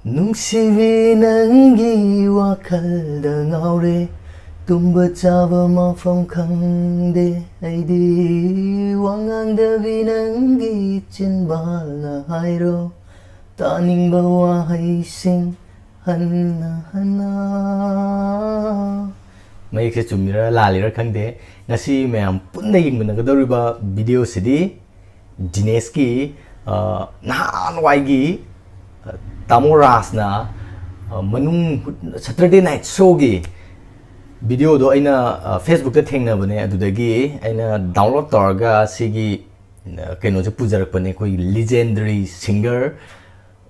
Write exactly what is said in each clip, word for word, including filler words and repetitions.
ꯅꯨꯡꯁꯤꯕꯤ, ꯅꯪꯒꯤ ꯋꯥꯈꯜꯗ ꯉꯥꯎꯔꯦ, ꯇꯨꯝꯕ ꯆꯥꯕ ꯃꯐꯝ ꯈꯪꯗꯦ ꯑꯩꯗꯤ꯫ ꯋꯥ ꯉꯥꯡꯗꯕꯤ, ꯅꯪꯒꯤ ꯆꯤꯟꯕꯥꯜꯅ ꯍꯥꯏꯔꯣ, ꯇꯥꯅꯤꯡꯕ ꯋꯥꯍꯩꯁꯤꯡ ꯍꯟꯅ ꯍꯟꯅ꯫ ꯃꯌꯦꯛꯁꯦ ꯆꯨꯝꯃꯤꯔ ꯂꯥꯜꯂꯤꯔ ꯈꯪꯗꯦ꯫ ꯉꯁꯤ ꯃꯌꯥꯝ ꯄꯨꯟꯅ ꯌꯦꯡꯃꯤꯟꯅꯒꯗꯧꯔꯤꯕ ꯚꯤꯗꯤꯑꯣꯁꯤꯗꯤ ꯗꯤꯅꯦꯁꯀꯤ, ꯑ, ꯅꯍꯥꯟꯋꯥꯏꯒꯤ, ꯑ, ꯇꯥꯃꯣ ꯔꯥꯖꯅ, ꯑ, ꯃꯅꯨꯡ ꯍꯨꯠ-, ꯁꯇꯔꯗꯦ ꯅꯥꯏꯠ ꯁꯣꯒꯤ ꯚꯤꯗꯤꯑꯣꯗꯣ ꯑꯩꯅ, ꯑ, ꯐꯦꯁꯕꯨꯛꯇ ꯊꯦꯡꯅꯕꯅꯦ꯫ ꯑꯗꯨꯗꯒꯤ ꯑꯩꯅ ꯗꯥꯎꯟꯂꯣꯗ ꯇꯧꯔꯒ ꯁꯤꯒꯤ, ꯑ, ꯀꯩꯅꯣꯁꯦ ꯄꯨꯖꯔꯛꯄꯅꯦ꯫ ꯑꯩꯈꯣꯏꯒꯤ ꯂꯤꯖꯦꯟꯗꯔꯤ ꯁꯤꯡꯒꯔ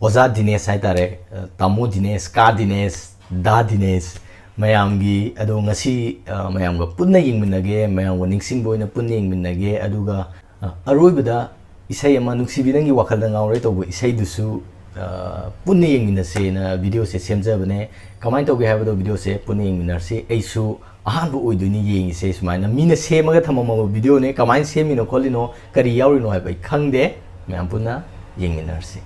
ꯑꯣꯖꯥ ꯗꯤꯅꯦꯁ ꯍꯥꯏꯇꯥꯔꯦ, ꯑ, ꯇꯥꯃꯣ ꯗꯤꯅꯦꯁ, ꯀꯥ ꯗꯤꯅꯦꯁ, ꯗꯥ ꯗꯤꯅꯦꯁ ꯃꯌꯥꯝꯒꯤ꯫ ꯑꯗꯣ ꯉꯁꯤ, ꯑ, ꯃꯌꯥꯝꯒ ꯄꯨꯟꯅ ꯌꯦꯡꯃꯤꯟꯅꯒꯦ, ꯃꯌꯥꯝꯒ ꯅꯤꯡꯁꯤꯡꯕ ꯑꯣꯏꯅ ꯄꯨꯟꯅ ꯌꯦꯡꯃꯤꯟꯅꯒꯦ꯫ ꯑꯗꯨꯒ, ꯑ, ꯑꯔꯣꯏꯕꯗ ꯏꯁꯩ ꯑꯃ, "ꯅꯨꯡꯁꯤꯕꯤ ꯅꯪꯒꯤ ꯋꯥꯈꯜꯗ ꯉꯥꯎꯔꯦ" ꯇꯧꯕ ꯏꯁꯩꯗꯨꯁꯨ, ꯑ, ꯄꯨꯟꯅ ꯌꯦꯡꯃꯤꯟꯅꯁꯦꯅ ꯚꯤꯗꯤꯑꯣꯁꯦ ꯁꯦꯝꯖꯕꯅꯦ꯫ ꯀꯃꯥꯏꯅ ꯇꯧꯒꯦ ꯍꯥꯏꯕꯗꯣ ꯚꯤꯗꯤꯑꯣꯁꯦ ꯄꯨꯟꯅ ꯌꯦꯡꯃꯤꯟꯅꯔꯁꯤ꯫ ꯑꯩꯁꯨ ꯑꯍꯥꯟꯕ ꯑꯣꯏꯗꯣꯏꯅꯤ ꯌꯦꯡꯉꯤꯁꯦ꯫ ꯁꯨꯃꯥꯏꯅ ꯃꯤꯅ ꯁꯦꯝꯃꯒ ꯊꯝꯃꯝꯃꯕ ꯚꯤꯗꯤꯑꯣꯅꯦ꯫ ꯀꯃꯥꯏꯅ ꯁꯦꯝꯃꯤꯅꯣ ꯈꯣꯠꯂꯤꯅꯣ, ꯀꯔꯤ ꯌꯥꯎꯔꯤꯅꯣ ꯍꯥꯏꯕ ꯑꯩ ꯈꯪꯗꯦ꯫ ꯃꯌꯥꯝ ꯄꯨꯟꯅ ꯌꯦꯡꯃꯤꯟꯅꯔꯁꯤ꯫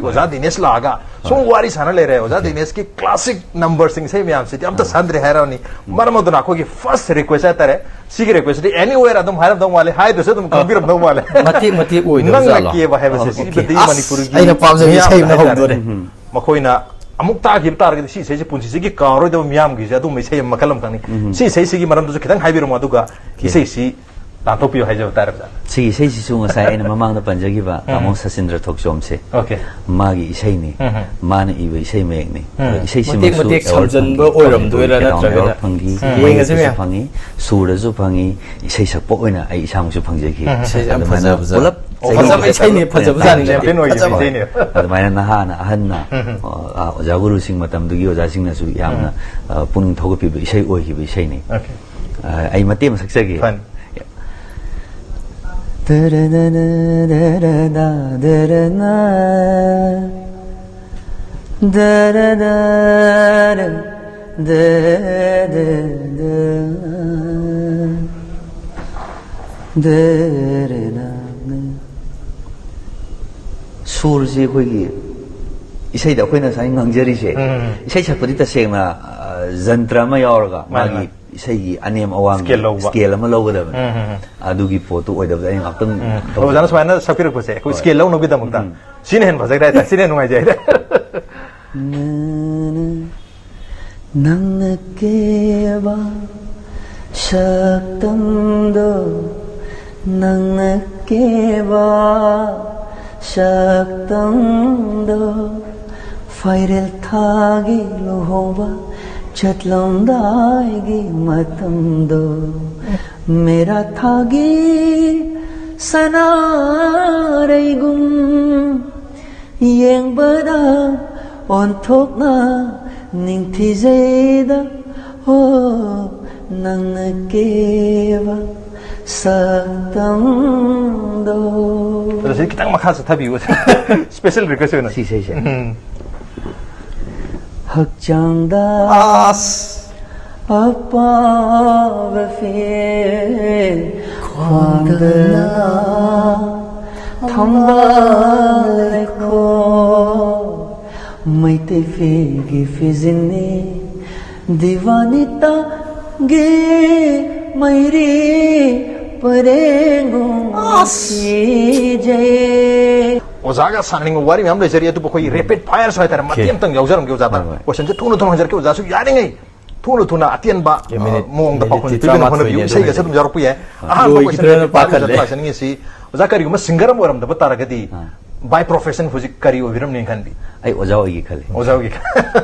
ꯑꯣꯖꯥ ꯗꯤꯅꯦꯁ ꯂꯥꯛꯑꯒ ꯁꯨꯝ ꯋꯥꯔꯤ ꯁꯥꯟꯅ ꯂꯩꯔꯦ꯫ ꯑꯣꯖꯥ ꯗꯤꯅꯦꯁꯀꯤ ꯀ꯭ꯂꯥꯁꯤꯛ ꯅꯝꯕꯔꯁꯤꯡ, ꯏꯁꯩ ꯃꯌꯥꯝꯁꯤꯗꯤ ꯑꯝꯇ ꯁꯟꯗ꯭ꯔꯦ ꯍꯥꯏꯔꯛꯑꯅꯤ꯫ ꯃꯔꯝ ꯑꯗꯨꯅ ꯑꯩꯈꯣꯏꯒꯤ ꯐꯥꯔꯁ ꯔꯤꯀ꯭ꯋꯦꯁ ꯍꯥꯏꯇꯥꯔꯦ, ꯁꯤꯒꯤ ꯔꯤꯀ꯭ꯋꯦꯁꯇꯤ ꯑꯦꯅꯤꯋꯦꯌꯔ ꯑꯗꯨꯝ ꯍꯥꯏꯔꯝꯗꯧ ꯃꯥꯜꯂꯦ, ꯍꯥꯏꯗ꯭ꯔꯁꯨ ꯑꯗꯨꯝ ꯈꯪꯕꯤꯔꯝꯗꯧ ꯃꯥꯜꯂꯦ꯫ ꯃꯇꯦꯛ ꯃꯇꯦꯛ ꯑꯣꯏꯗꯕ ꯅꯪꯅ ꯖꯥꯠꯂꯣ? ꯀꯦꯕ ꯍꯥꯏꯕꯁꯦ, ꯑꯣ, ꯑꯣꯀꯦ꯫ ꯁꯤꯗꯗꯤ ꯑꯁ, ꯃꯅꯤꯄꯨꯔꯒꯤ ꯑꯩꯅ ꯄꯥꯝꯖꯕ ꯃꯤꯌꯥꯝ ꯏꯁꯩ ꯑꯃ ꯍꯥꯏꯇꯥꯔꯦ꯫ ꯍꯧꯗꯣꯔꯦ꯫ ꯎꯝ꯫ ꯃꯈꯣꯏꯅ ꯑꯃꯨꯛ ꯇꯥꯈꯤꯕ ꯇꯥꯔꯒꯗꯤ ꯁꯤ ꯏꯁꯩꯁꯦ ꯄꯨꯟꯁꯤꯁꯤꯒꯤ ꯀꯥꯎꯔꯣꯏꯗꯕ ꯃꯤꯌꯥꯝꯒꯤꯁꯦ ꯑꯗꯨꯝꯕ ꯏꯁꯩ ꯑꯃ ꯃꯈꯜ ꯑꯃꯈꯛꯅꯤ꯫ ꯎꯝ꯫ ꯁꯤ ꯏꯁꯩꯁꯤꯒꯤ ꯃꯔꯝꯗꯁꯨ ꯈꯤꯇꯪ ꯍꯥꯏꯕꯤꯔꯝꯃꯣ, ꯑꯗꯨꯒ ꯏꯁꯩꯁꯤ ꯂꯥꯟꯊꯣꯛꯄꯤꯌꯨ ꯍꯥꯏꯖꯕ ꯇꯥꯔꯦ, ꯑꯣꯖꯥ꯫ ꯁꯤꯒꯤ ꯏꯁꯩꯁꯤꯁꯨ ꯉꯁꯥꯏ ꯑꯩꯅ ꯃꯃꯥꯡꯗ ꯄꯟꯖꯈꯤꯕ ꯎꯝ꯫ ꯇꯥꯃꯣ ꯁꯆꯤꯟꯗ꯭ꯔ ꯊꯣꯛꯆꯣꯝꯁꯦ, ꯑꯣꯀꯦ꯫ ꯃꯥꯒꯤ ꯏꯁꯩꯅꯤ, ꯎꯝ꯫ ꯃꯥꯅ ꯏꯕ ꯏꯁꯩ ꯃꯌꯦꯛꯅꯤ꯫ ꯎꯝ꯫ ꯑꯗꯣ ꯃꯇꯦꯛ ꯏꯁꯩꯁꯤꯃꯛꯁꯨ ꯃꯇꯦꯛ ꯑꯦꯋꯥꯔꯗ ꯁꯝꯖꯟꯕ ꯐꯪꯈꯤ, ꯑꯣꯏꯔꯝꯗꯣꯏꯔꯥ ꯀꯦꯔꯥꯎꯟ ꯅꯠꯇ꯭ꯔꯒꯅ? ꯑꯦꯋꯥꯔꯗ ꯐꯪꯈꯤ, ꯎꯝ꯫ ꯌꯦꯡꯉꯁꯤ ꯃꯌꯥꯝ꯫ ꯐꯪꯉꯤ, ꯁꯨꯔꯗꯁꯨ ꯐꯪꯉꯤ, ꯏꯁꯩ ꯁꯛꯄ ꯑꯣꯏꯅ ꯑꯩ ꯏꯁꯥꯃꯛꯁꯨ ꯐꯪꯖꯈꯤ꯫ ꯎꯝ꯫ ꯏꯁꯩꯁꯦ ꯌꯥꯝ ꯑꯗꯨꯃꯥꯏꯅ ꯐꯖꯕ ꯖꯥꯠꯅꯤ꯫ ꯄꯨꯂꯞ ꯑꯣ, ꯐꯖꯕ ꯆꯍꯤ ꯏꯁꯩꯅꯤ, ꯐꯖꯕ ꯖꯥꯠꯅꯤ꯫ ꯆꯦꯝꯄꯤꯌꯟ ꯑꯣꯏꯈꯤꯕ ꯐꯖꯕ꯫ ꯏꯁꯩꯅꯦ꯫ ꯑꯗꯨꯃꯥꯏꯅ ꯅꯍꯥꯅ ꯑꯍꯟꯅ, ꯎꯝ꯫ ꯑ, ꯑꯣꯖꯥ ꯒꯨꯔꯨꯁꯤꯡ, ꯃꯇꯝꯗꯨꯒꯤ ꯑꯣꯖꯥꯁꯤꯡꯅꯁꯨ ꯌꯥꯝꯅ, ꯎꯝ꯫ ꯑ, ꯄꯨꯛꯅꯤꯡ ꯊꯧꯒꯠꯄꯤꯕ ꯏꯁꯩ ꯑꯣꯏꯈꯤꯕ ꯏꯁꯩꯅꯤ꯫ ꯑꯣꯀꯦ꯫ ꯑ, ꯑꯩ ꯃꯇꯦꯛ ꯑꯃ ꯁꯛꯆꯒꯦ꯫ ꯐꯅꯤ꯫ ꯁꯨꯔꯁꯤ ꯑꯩꯈꯣꯏꯒꯤ ꯏꯁꯩꯗ ꯑꯩꯈꯣꯏꯅ ꯉꯁꯥꯏ ꯉꯥꯡꯖꯔꯤꯁꯦ, ꯎꯝ. ꯏꯁꯩ ꯁꯛꯄꯗꯤ ꯇꯁꯦꯡꯅ ꯑ, ꯖꯟꯇ꯭ꯔ ꯑꯃ ꯌꯥꯎꯔꯒ ꯃꯥꯅꯦ, ꯃꯥꯒꯤ ꯃꯥꯅꯦ. ꯏꯁꯩꯒꯤ ꯑꯅꯦꯝ ꯑꯋꯥꯡ Scale ꯂꯧꯕ. Scale ꯑꯃ ꯂꯧꯒꯗꯕꯅꯤ. ꯎꯝ, ꯎꯝ, ꯎꯝ. ꯑꯗꯨꯒꯤ ꯄꯣꯠꯇꯨ ꯑꯣꯏꯗꯕꯗ ꯑꯩ ꯉꯥꯛꯇꯪ ꯎꯝ. ꯑꯣꯖꯥꯅ ꯁꯨꯃꯥꯏꯅ ꯁꯛꯄꯤꯔꯛꯄꯁꯦ ꯑꯩꯈꯣꯏ ꯁ꯭ꯀꯦꯜ ꯂꯧꯅꯕꯒꯤꯗꯃꯛꯇ. ꯁꯤꯅ ꯍꯦꯟꯅ ꯐꯖꯈ꯭ꯔꯦ ꯍꯥꯏꯇꯥꯔꯦ, ꯁꯤꯅ ꯍꯦꯟꯅ ꯅꯨꯡꯉꯥꯏꯖꯩ ꯍꯥꯏꯇꯥꯔꯦ. ꯅꯪꯅ ꯀꯦꯕ ꯁꯛꯇꯝꯗꯣ, ꯅꯪꯅ ꯀꯦꯕ ꯁꯛꯇꯝꯗꯣ, ꯐꯥꯏꯔꯦꯜ ꯊꯥꯒꯤ ꯂꯨꯍꯣꯡꯕ ꯆꯠꯂꯝꯗꯥꯏꯒꯤ ꯃꯇꯝꯗꯣ, ꯃꯦꯔꯥ ꯊꯥꯒꯤ ꯁꯅꯥꯔꯩꯒꯨꯝ ꯌꯦꯡꯕꯗ ꯑꯣꯟꯊꯣꯛꯅ ꯅꯤꯡꯊꯤꯖꯩꯗ, ꯍꯣ, ꯅꯪꯅ ꯀꯦꯕ ꯁꯛꯇꯝꯗꯣ. ꯑꯗꯣ ꯁꯤ ꯈꯤꯇꯪ ꯃꯈꯥ ꯆꯠꯊꯕꯤꯌꯨ. Special request ꯑꯣꯏꯅ. ꯁꯤ ꯏꯁꯩꯁꯦ. ꯎꯝ. ꯍꯛꯆꯥꯡꯗ ꯑꯁ. ꯑꯄꯥꯕ ꯐꯦ ꯈ꯭ꯋꯥꯡꯗꯅ ꯊꯝꯕꯥꯜ ꯂꯩꯈꯣꯛ, ꯃꯩꯇꯩ ꯐꯤꯒꯤ ꯐꯤꯖꯤꯟꯅꯤ, ꯗꯤꯋꯥꯅꯤꯇꯥꯒꯤ ꯃꯩꯔꯤ ꯄꯔꯦꯡꯒꯨꯝ ꯁꯤꯖꯩ. ꯑꯣꯖꯥꯒ ꯁꯥꯟꯅꯅꯤꯡꯕ ꯋꯥꯔꯤ ꯃꯌꯥꯝ ꯂꯩꯖꯔꯤ, ꯑꯗꯨꯕꯨ ꯑꯩꯈꯣꯏ rapid fire ꯁꯨ ꯍꯥꯏꯇꯥꯔꯦ, ꯃꯇꯦꯛ ꯑꯃꯇꯪ ꯌꯥꯎꯖꯔꯝꯒꯦ ꯑꯣꯖꯥꯗ. ꯍꯣꯏ, ꯍꯣꯏ. Question ꯁꯦ ꯊꯨꯅ ꯊꯨꯅ ꯍꯪꯖꯔꯛꯀꯦ, ꯑꯣꯖꯥꯁꯨ ꯌꯥꯔꯤꯉꯩ ꯊꯨꯅ ꯊꯨꯅ ꯑꯇꯦꯟꯕ, ꯑꯦ, ꯃꯤꯅꯤꯠ, ꯑ, ꯃꯑꯣꯡꯗ ꯃꯤꯅꯤꯠ ꯄꯥꯎꯈꯨꯝ ꯇꯔꯥꯃꯥꯊꯣꯏ ꯄꯤꯕꯤꯅꯕ ꯍꯣꯠꯅꯕꯤꯌꯨ. ꯍꯦꯟꯅ ꯏꯁꯩꯒ ꯂꯩꯔꯦ. ꯁꯨ ꯑꯗꯨꯝ ꯌꯥꯎꯔꯛꯄ ꯌꯥꯏ. ꯑꯍꯥꯟꯕ ꯂꯣꯏꯈꯤꯗ꯭ꯔꯅ question ꯁꯦ ꯄꯥꯛ ꯄꯥꯈꯠꯂꯦ. ꯂꯥꯛꯆ-, ꯂꯥꯛꯆꯅꯤꯡꯉꯤꯁꯤ, ꯑꯣꯖꯥ, ꯀꯔꯤꯒꯨꯝꯕ singer ꯑꯃ ꯑꯣꯏꯔꯝꯗꯕ ꯇꯥꯔꯒꯗꯤ, ꯑꯥ. By profession ꯍꯧꯖꯤꯛ ꯀꯔꯤ ꯑꯣꯏꯕꯤꯔꯝꯅꯤ ꯈꯟꯕꯤ? ꯑꯩ ꯑꯣꯖꯥ ꯑꯣꯏꯒꯦ ꯈꯜꯂꯤ. ꯑꯣꯖꯥ ꯑꯣꯏꯒꯦ.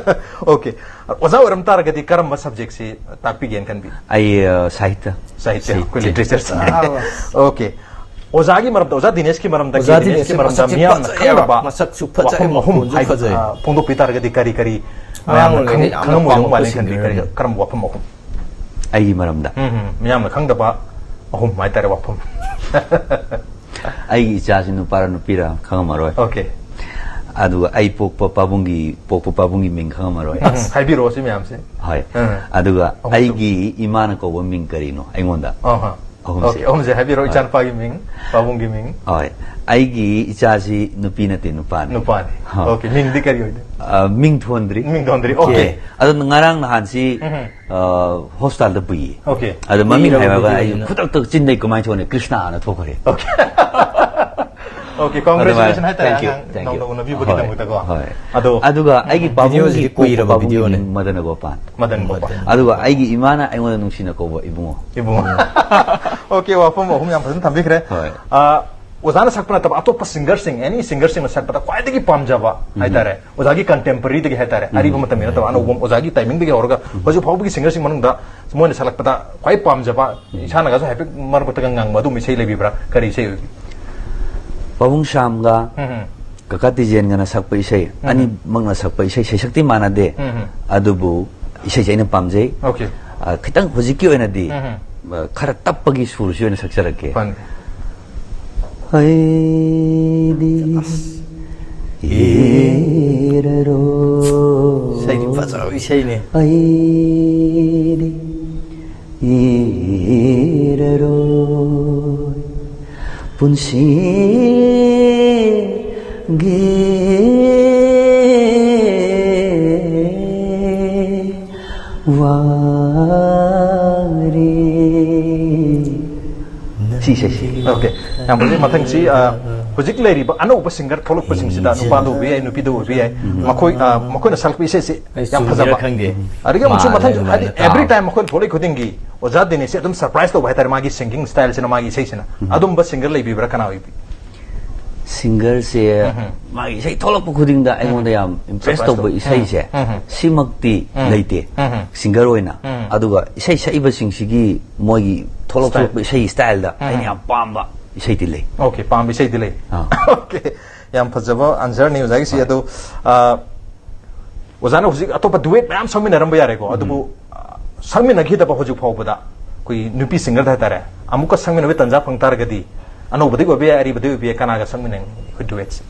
Okay. ꯑꯣꯖꯥ ꯑꯣꯏꯔꯝ ꯇꯥꯔꯒꯗꯤ ꯀꯔꯝꯕ subject ꯁꯤ ꯇꯥꯛꯄꯤꯒꯦꯅ ꯈꯟꯕꯤ? ꯑꯩ ꯑ, ꯁꯥꯍꯤꯇ꯭ꯌ. ꯁꯥꯍꯤꯇ꯭ꯌ, ꯁꯥꯍꯤꯇ꯭ꯌ. ꯑꯩꯈꯣꯏ literature. Okay. ꯑꯣꯖꯥꯒꯤ ꯃꯔꯝꯗ, ꯑꯣꯖꯥ ꯗꯤꯅꯦꯁꯀꯤ ꯃꯔꯝꯗ, ꯑꯣꯖꯥ ꯗꯤꯅꯦꯁꯀꯤ ꯗꯤꯅꯦꯁꯁꯦ ꯃꯔꯝꯗ ꯃꯁꯛꯁꯦ ꯃꯤꯌꯥꯝꯅ ꯐꯖꯩꯌꯦꯕ. ꯈꯪꯗꯕ ꯃꯁꯛꯁꯨ ꯐꯖꯩ, ꯋꯥꯐꯝ ꯑꯍꯨꯝ ꯃꯈꯣꯟꯁꯨ ꯍꯥꯏ-, ꯐꯖꯩ. ꯑ, ꯐꯣꯡꯗꯣꯛꯄꯤ ꯇꯥꯔꯒꯗꯤ ꯀꯔꯤ ꯀꯔꯤ ꯑꯉꯥꯡ ꯃꯌꯥꯝꯅ ꯑꯣꯏꯔꯤꯉꯩꯗ ꯈꯪ-, ꯌꯥꯝꯅ ꯈꯪꯉꯝꯃꯣꯏꯗꯧꯕ ꯄꯥꯝꯃꯛꯄ ꯃꯥꯜꯂꯦ ꯈꯟꯕꯤ? singer ꯀꯔꯤ, ꯅꯦꯕ. ꯀꯔꯝꯕ ꯋꯥꯐꯝ ꯑꯍꯨꯝ? ꯑꯩꯒꯤ ꯃꯔꯝꯗ. ꯎꯝ, ꯎꯝ. ꯃꯤꯌꯥꯝꯅ ꯈꯪꯗꯕ ꯑꯍꯨꯝ ꯍꯥꯏꯇꯥꯔꯦ, ꯋꯥꯐꯝ. ꯑꯩꯒꯤ ꯏꯆꯥꯁꯤ ꯅꯨꯄꯥꯔ ꯅꯨꯄꯤꯔ ꯈꯪꯉꯝꯃꯔꯣꯏ. Okay. ꯑꯗꯨꯒ ꯑꯩ ꯄꯣꯛꯄ ꯄꯥꯕꯨꯡꯒꯤ, ꯄꯣꯛꯄ ꯄꯥꯕꯨꯡꯒꯤ ꯃꯤꯡ ꯈꯪꯉꯝꯃꯔꯣꯏ. ꯎꯝ, ꯍꯥꯏꯕꯤꯔꯛꯑꯣ ꯁꯤ ꯃꯌꯥꯝꯁꯦ. ꯍꯣꯏ. ꯎꯝ. ꯑꯗꯨꯒ ꯑꯍꯨꯝꯁꯨ. ꯑꯩꯒꯤ ꯏꯃꯥꯅ ꯀꯧꯕ ꯃꯤꯡ ꯀꯔꯤꯅꯣ ꯑꯩꯉꯣꯟꯗ? ꯑꯍ. ꯑꯍꯨꯝꯁꯦ꯫ ꯑꯣꯀꯦ, ꯑꯍꯨꯝꯁꯦ ꯍꯥꯏꯕꯤꯔꯣ, ꯏꯆꯥꯅꯨꯄꯥꯒꯤ ꯃꯤꯡ, ꯄꯥꯕꯨꯡꯒꯤ ꯃꯤꯡ꯫ ꯍꯣꯏ꯫ ꯑꯩꯒꯤ ꯏꯆꯥꯁꯤ ꯅꯨꯄꯤ ꯅꯠꯇꯦ, ꯅꯨꯄꯥꯅꯤ꯫ ꯅꯨꯄꯥꯅꯤ꯫ ꯍꯣꯏ꯫ ꯑꯣꯀꯦ, ꯃꯤꯡꯗꯤ ꯀꯔꯤ ꯑꯣꯏꯗꯣꯏꯅꯣ? ꯑ, ꯃꯤꯡ ꯊꯣꯟꯗ꯭ꯔꯤ꯫ ꯃꯤꯡ ꯊꯣꯟꯗ꯭ꯔꯤ, ꯑꯣꯀꯦ꯫ ꯑꯣꯀꯦ꯫ ꯑꯗꯣ ꯉꯔꯥꯡ ꯅꯍꯥꯟꯁꯤ, ꯎꯝ꯫ ꯑ, ꯍꯣꯁꯄꯤꯇꯥꯜꯗ ꯄꯨꯏꯌꯦ꯫ ꯑꯣꯀꯦ꯫ ꯑꯗꯣ ꯃꯃꯤꯡ ꯏꯔꯕ ꯍꯥꯏꯔꯒ ꯑꯩ ꯕꯤꯗꯤꯑꯣꯅꯤꯅ꯫ ꯈꯨꯗꯛꯇ ꯆꯤꯟꯗꯩ ꯀꯃꯥꯏꯅ ꯊꯣꯛꯑꯅꯤ? ꯀ꯭ꯔꯤꯁꯅꯥꯅ ꯊꯣꯛꯈ꯭ꯔꯦ꯫ ꯑꯣꯀꯦ꯫ ꯑꯣꯀꯦ, congratulations ꯑꯗꯨꯃꯥꯏꯅ, ꯍꯥꯏꯇꯥꯔꯦ, thank you, ꯑꯉꯥꯡ thank you꯫ ꯅꯧꯅ ꯎꯅꯕꯤꯕꯒꯤꯗꯃꯛꯇꯀꯣ꯫ ꯍꯣꯏ, ꯍꯣꯏ꯫ ꯑꯗꯣ ꯑꯗꯨꯒ ꯑꯩꯒꯤ ꯎꯝ꯫ ꯄꯥꯕꯨꯡꯒꯤ ꯚꯤꯗꯤꯑꯣꯁꯤꯗꯤ ꯀꯣꯛꯄ ꯀꯨꯏꯔꯕ ꯄꯥꯕꯨꯡꯒꯤ ꯚꯤꯗꯤꯑꯣꯅꯦ꯫ ꯃꯤꯡ ꯃꯗꯅ ꯒꯣꯄꯥꯜ꯫ ꯃꯗꯟ ꯒꯣꯄꯥꯜ꯫ ꯑꯗꯨꯒ ꯑꯩꯒꯤ ꯏꯃꯥꯅ ꯑꯩꯉꯣꯟꯗ ꯅꯨꯡꯁꯤꯅ ꯀꯧꯕ ꯏꯕꯨꯡꯉꯣ꯫ ꯏꯕꯨꯡꯉꯣ꯫ ꯑꯣꯀꯦ, ꯋꯥꯐꯝ ꯑꯍꯨꯝ ꯌꯥꯝ ꯐꯖꯅ ꯊꯝꯕꯤꯈ꯭ꯔꯦ꯫ ꯍꯣꯏ꯫ ꯑ, ꯑꯣꯖꯥꯅ ꯁꯛꯄ ꯅꯠꯇꯕ ꯑꯇꯣꯞꯄ ꯁꯤꯡꯒꯔꯁꯤꯡ, ꯑꯦꯅꯤ ꯁꯤꯡꯒꯔꯁꯤꯡꯅ ꯁꯛꯄꯗ ꯈ꯭ꯋꯥꯏꯗꯒꯤ ꯄꯥꯝꯖꯕ ꯎꯝ꯫ ꯍꯥꯏꯇꯥꯔꯦ, ꯑꯣꯖꯥꯒꯤ ꯀꯟꯇꯦꯝꯄꯔꯔꯤꯗꯒꯤ ꯍꯥꯏꯇꯥꯔꯦ, ꯎꯝ꯫ ꯑꯔꯤꯕ ꯃꯇꯝꯒꯤ ꯅꯠꯇꯕ, ꯑꯅꯧꯕ ꯑꯣꯖꯥꯒꯤ ꯇꯥꯏꯃꯤꯡꯗꯒꯤ ꯍꯧꯔꯒ ꯎꯝ꯫ ꯍꯧꯖꯤꯛ ꯐꯥꯎꯕꯒꯤ ꯁꯤꯡꯒꯔꯁꯤꯡ ꯃꯅꯨꯡꯗ ꯃꯣꯏꯅ ꯁꯛꯂꯛꯄꯗ ꯈ꯭ꯋꯥꯏ ꯄꯥꯝꯖꯕ, ꯎꯝ꯫ ꯏꯁꯥꯅꯒꯁꯨ ꯍꯥꯏꯐꯦꯠ ꯃꯔꯛ ꯃꯔꯛꯇꯒ ꯉꯪꯕ ꯑꯗꯨꯝꯕ ꯏꯁꯩ ꯂꯩꯕꯤꯕ꯭ꯔꯥ? ꯀꯔꯤ ꯏꯁꯩ ꯑꯣꯏꯕꯤ? ꯄꯥꯕꯨꯡ ꯁ꯭ꯌꯥꯝꯒ ꯎꯝ꯫ ꯀꯀꯥ ꯇꯤꯖꯦꯟꯒꯅ ꯁꯛꯄ ꯏꯁꯩ, ꯎꯝ꯫ ꯑꯅꯤꯃꯛꯅ ꯁꯛꯄ ꯏꯁꯩ, ꯁꯩꯁꯛꯇꯤ ꯃꯥꯟꯅꯗꯦ, ꯎꯝ꯫ ꯑꯗꯨꯕꯨ ꯏꯁꯩꯁꯦ ꯑꯩꯅ ꯄꯥꯝꯖꯩ꯫ ꯑꯣꯀꯦ꯫ ꯑ, ꯈꯤꯇꯪ ꯍꯧꯖꯤꯛꯀꯤ ꯑꯣꯏꯅꯗꯤ, ꯎꯝ꯫ ꯑ, ꯈꯔ ꯇꯞꯄꯒꯤ ꯁꯨꯔꯁꯤ ꯑꯣꯏꯅ ꯁꯛꯆꯔꯛꯀꯦ꯫ ꯐꯅꯤ꯫ ꯑꯩꯗꯤ ꯑꯁ꯫ ꯏꯔꯔꯣ꯫ ꯏꯁꯩꯗꯤ ꯐꯖꯕ ꯏꯁꯩꯅꯦ꯫ ꯑꯩꯗꯤ ꯏꯔꯔꯣꯏ ꯄꯨꯟꯁꯤꯒꯤ ꯋꯥꯔꯤ꯫ ꯁꯤ ꯏꯁꯩꯁꯤ꯫ ꯑꯣꯀꯦ꯫ ꯌꯥꯝ ꯐꯖꯩ꯫ ꯃꯊꯪꯁꯤ, ꯑ, ꯍꯧꯖꯤꯛ ꯂꯩꯔꯤꯕ ꯑꯅꯧꯕ ꯁꯤꯡꯒꯔ ꯊꯣꯛꯂꯛꯄꯁꯤꯡꯁꯤꯗ, ꯅꯨꯄꯥꯗ ꯑꯣꯏꯕ ꯌꯥꯏ, ꯅꯨꯄꯤꯗ ꯑꯣꯏꯕ ꯌꯥꯏ, ꯎꯝ꯫ ꯃꯈꯣꯏ, ꯑ, ꯃꯈꯣꯏꯅ ꯁꯛꯂꯛꯄ ꯏꯁꯩꯁꯤ ꯑꯩ ꯌꯥꯝ ꯆꯨꯝꯒꯦꯔꯥ ꯐꯖꯕ꯫ ꯈꯪꯗꯦ꯫ ꯑꯗꯒꯤ ꯑꯃꯨꯛꯁꯨ ꯃꯥꯜꯂꯦ ꯃꯊꯪ, ꯍꯥꯏꯗꯤ, ꯑꯗꯨꯃꯥꯏꯅ every ꯇꯥꯕ꯫ Time ꯃꯈꯣꯏꯅ ꯊꯣꯛꯂꯛꯏ ꯈꯨꯗꯤꯡꯒꯤ ꯑꯣꯖꯥ ꯗꯤꯅꯦꯁꯁꯦ ꯑꯗꯨꯝ surprise ꯇꯧꯕ ꯍꯥꯏꯇꯥꯔꯦ, ꯃꯥꯒꯤ singing styleꯁꯤꯅ, ꯃꯥꯒꯤ ꯏꯁꯩꯁꯤꯅ꯫ ꯎꯝ꯫ ꯑꯗꯨꯝꯕ ꯁꯤꯡꯒꯔ ꯂꯩꯕꯤꯕ꯭ꯔꯥ, ꯀꯅꯥ ꯑꯣꯏꯕꯤ? ꯁꯤꯡꯒꯔꯁꯦ ꯎꯝ꯫ ꯃꯥꯒꯤ ꯏꯁꯩ ꯊꯣꯛꯂꯛꯄ ꯈꯨꯗꯤꯡꯗ ꯑꯩꯉꯣꯟꯗ ꯎꯝ꯫ ꯌꯥꯝ impress surprise ꯇꯧꯕ ꯇꯧꯕ꯫ ꯏꯁꯩꯁꯦ ꯎꯝ, ꯎꯝ, ꯎꯝ꯫ ꯁꯤꯃꯛꯇꯤ ꯎꯝ꯫ ꯂꯩꯇꯦ꯫ ꯎꯝ, ꯎꯝ꯫ ꯁꯤꯡꯒꯔ ꯑꯣꯏꯅ꯫ ꯎꯝ꯫ ꯑꯗꯨꯒ ꯏꯁꯩ ꯁꯛꯏꯕꯁꯤꯡꯁꯤꯒꯤ ꯃꯣꯏꯒꯤ ꯊꯣꯛꯂꯛ style꯫ ꯊꯣꯛꯂꯛꯄ ꯏꯁꯩ styleꯗ ꯎꯝ, ꯑꯩꯅ ꯎꯝ꯫ ꯌꯥꯝ ꯄꯥꯝꯕ ꯏꯁꯩꯗꯤ ꯂꯩ꯫ ꯑꯣꯀꯦ, ꯄꯥꯝꯕ ꯏꯁꯩꯗꯤ ꯂꯩ꯫ ꯑꯥ꯫ ꯑꯣꯀꯦ, ꯌꯥꯝ ꯐꯖꯕ answerꯅꯤ ꯑꯣꯖꯥꯒꯤꯁꯤ꯫ ꯍꯣꯏ꯫ ꯑꯗꯣ, ꯑ, ꯑꯣꯖꯥꯅ ꯍꯧꯖꯤꯛ ꯑꯇꯣꯞꯄ duet ꯃꯌꯥꯝ ꯁꯛꯃꯤꯟꯅꯔꯝꯕ ꯌꯥꯔꯦꯀꯣ, ꯎꯝ꯫ ꯑꯗꯨꯕꯨ, ꯑ, ꯁꯛꯃꯤꯟꯅꯈꯤꯗꯕ ꯍꯧꯖꯤꯛ ꯐꯥꯎꯕꯗ ꯑꯩꯈꯣꯏ ꯅꯨꯄꯤ ꯁꯤꯡꯒꯔꯗ ꯍꯥꯏꯇꯥꯔꯦ, ꯑꯃꯨꯛꯀ ꯁꯛꯃꯤꯟꯅꯕꯒꯤ ꯇꯥꯟꯖꯥ ꯐꯪ ꯇꯥꯔꯒꯗꯤ, ꯑꯅꯧꯕꯗꯒꯤ ꯑꯣꯏꯕ ꯌꯥꯏ, ꯑꯔꯤꯕꯗꯒꯤ ꯑꯣꯏꯕ ꯌꯥꯏ, ꯀꯅꯥꯒ ꯁꯛꯃꯤꯟꯅꯅꯤ ꯑꯩꯈꯣꯏ duetꯁꯦ?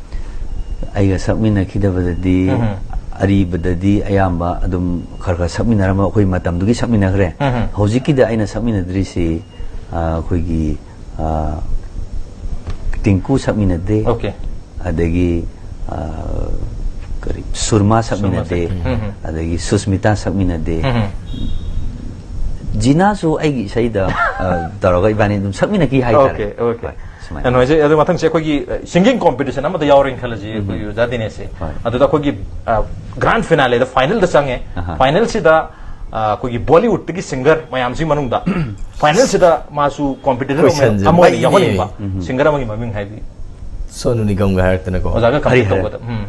ꯑꯩꯒ ꯁꯛꯃꯤꯟꯅꯈꯤꯗꯕꯗꯗꯤ, ꯎꯝ꯫ ꯑꯔꯤꯕꯗꯗꯤ ꯑꯌꯥꯝꯕ ꯑꯗꯨꯝ ꯈꯔ ꯈꯔ ꯁꯛꯃꯤꯟꯅꯔꯝꯕ, ꯑꯩꯈꯣꯏ ꯃꯇꯝꯗꯨꯒꯤ ꯁꯛꯃꯤꯟꯅꯈ꯭ꯔꯦ꯫ ꯎꯝ꯫ ꯍꯧꯖꯤꯛꯀꯤꯗ ꯑꯩꯅ ꯁꯛꯃꯤꯟꯅꯗ꯭ꯔꯤꯁꯤ ꯑ, ꯑꯩꯈꯣꯏꯒꯤ, ꯑ, ꯇꯤꯡꯀꯨ ꯁꯛꯃꯤꯟꯅꯗꯦ, Okay. ꯑꯗꯒꯤ, ꯑ, ꯀꯔꯤ, ꯁꯨꯔꯃꯥ ꯁꯛꯃꯤꯟꯅꯗꯦ, ꯁꯛꯃꯤꯟꯅꯗꯦ. ꯎꯝ, ꯎꯝ. ꯑꯗꯒꯤ ꯁꯨꯁꯃꯤꯇꯥ ꯁꯛꯃꯤꯟꯅꯗꯦ. ꯎꯝ, ꯎꯝ. ꯖꯤꯅꯥꯁꯨ ꯑꯩꯒꯤ ꯏꯁꯩꯗ, ꯑ, ꯇꯧꯔꯒ ꯏꯕꯥꯅꯤ ꯑꯗꯨꯝ ꯁꯛꯃꯤꯟꯅꯈꯤ ꯍꯥꯏꯇꯥꯔꯦ. Okay, okay. ꯍꯣꯏ, ꯁꯨꯃꯥꯏꯅ. ꯀꯩꯅꯣ ꯍꯥꯏꯁꯦ, ꯑꯗꯨ ꯃꯊꯪꯁꯦ ꯑꯩꯈꯣꯏꯒꯤ, ꯑ, singing competition ꯑꯃꯗ ꯌꯥꯎꯔꯦꯅ ꯈꯜꯂꯁꯤ, ꯑꯩꯈꯣꯏꯒꯤ ꯑꯣꯖꯥ ꯗꯤꯅꯦꯁꯁꯦ. ꯍꯣꯏ. ꯑꯗꯨꯗ ꯑꯩꯈꯣꯏꯒꯤ, ꯑ, grand finale ꯗ, final ꯗ ꯆꯪꯉꯦ. ꯑꯍꯥ. Final ꯁꯤꯗ, ꯑ, ꯑꯩꯈꯣꯏꯒꯤ Bollywood ꯇꯒꯤ singer ꯃꯌꯥꯝꯁꯤꯒꯤ ꯃꯅꯨꯡꯗ final ꯁꯤꯗ ꯃꯥꯁꯨ competitor ꯑꯃ, Question ꯁꯦ ꯑꯃ ꯑꯣꯏꯅ ꯃꯩꯅꯦ. ꯌꯥꯎꯍꯟꯅꯤꯡꯕ singer ꯑꯃꯒꯤ ꯃꯃꯤꯡ ꯍꯥꯏꯕꯤ. ꯁꯣꯅꯨ ꯅꯤꯒꯝꯒ ꯍꯥꯏꯔꯛꯇꯅꯀꯣ. ꯑꯣꯖꯥꯒ compete ꯍꯔꯤ ꯍꯔ. ꯇꯧꯕꯗ, ꯎꯝ,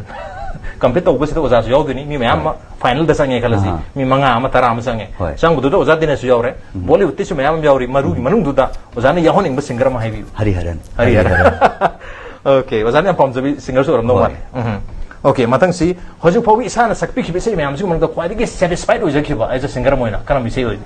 compete ꯇꯧꯕꯁꯤꯗ ꯑꯣꯖꯥꯁꯨ ꯌꯥꯎꯗꯣꯏꯅꯤ, ꯃꯤ ꯃꯌꯥꯝ ꯑꯃ final ꯗ ꯆꯪꯉꯦ ꯈꯜꯂꯁꯤ, ꯑꯍꯥ. ꯃꯤ ꯃꯉꯥ ꯑꯃ, ꯇꯔꯥ ꯑꯃ ꯆꯪꯉꯦ. ꯍꯣꯏ. ꯆꯪꯕꯗꯨꯗ ꯑꯣꯖꯥ ꯗꯤꯅꯦꯁꯁꯨ ꯌꯥꯎꯔꯦ, Bollywood ꯇꯩꯁꯨ ꯃꯌꯥꯝ ꯑꯃ ꯌꯥꯎꯔꯤ, ꯃꯔꯨꯒꯤ ꯃꯅꯨꯡꯗꯨꯗ ꯑꯣꯖꯥꯅ ꯌꯥꯎꯍꯟꯅꯤꯡꯕ singer ꯑꯃ ꯍꯥꯏꯕꯤꯌꯨ. ꯍꯔꯤ ꯍꯔꯟ. ꯍꯔꯤ ꯍꯔꯟ. Okay, ꯑꯣꯖꯥꯅ ꯌꯥꯝ ꯄꯥꯝꯖꯕꯤ singerꯁꯨ ꯑꯣꯏꯔꯝꯗꯧ ꯍꯣꯏ. ꯃꯥꯜꯂꯦ. ꯎꯝ. Okay, ꯃꯊꯪꯁꯤ ꯍꯧꯖꯤꯛ ꯐꯥꯎꯕ ꯏꯁꯥꯅ ꯁꯛꯄꯤꯈꯤꯕ ꯏꯁꯩ ꯃꯌꯥꯝꯁꯤꯒꯤ ꯃꯅꯨꯡꯗ ꯈ꯭ꯋꯥꯏꯗꯒꯤ satisfied ꯑꯣꯏꯖꯈꯤꯕ as a singer ꯑꯃ ꯑꯣꯏꯅ ꯀꯔꯝꯕ ꯏꯁꯩ ꯑꯣꯏꯒꯦ?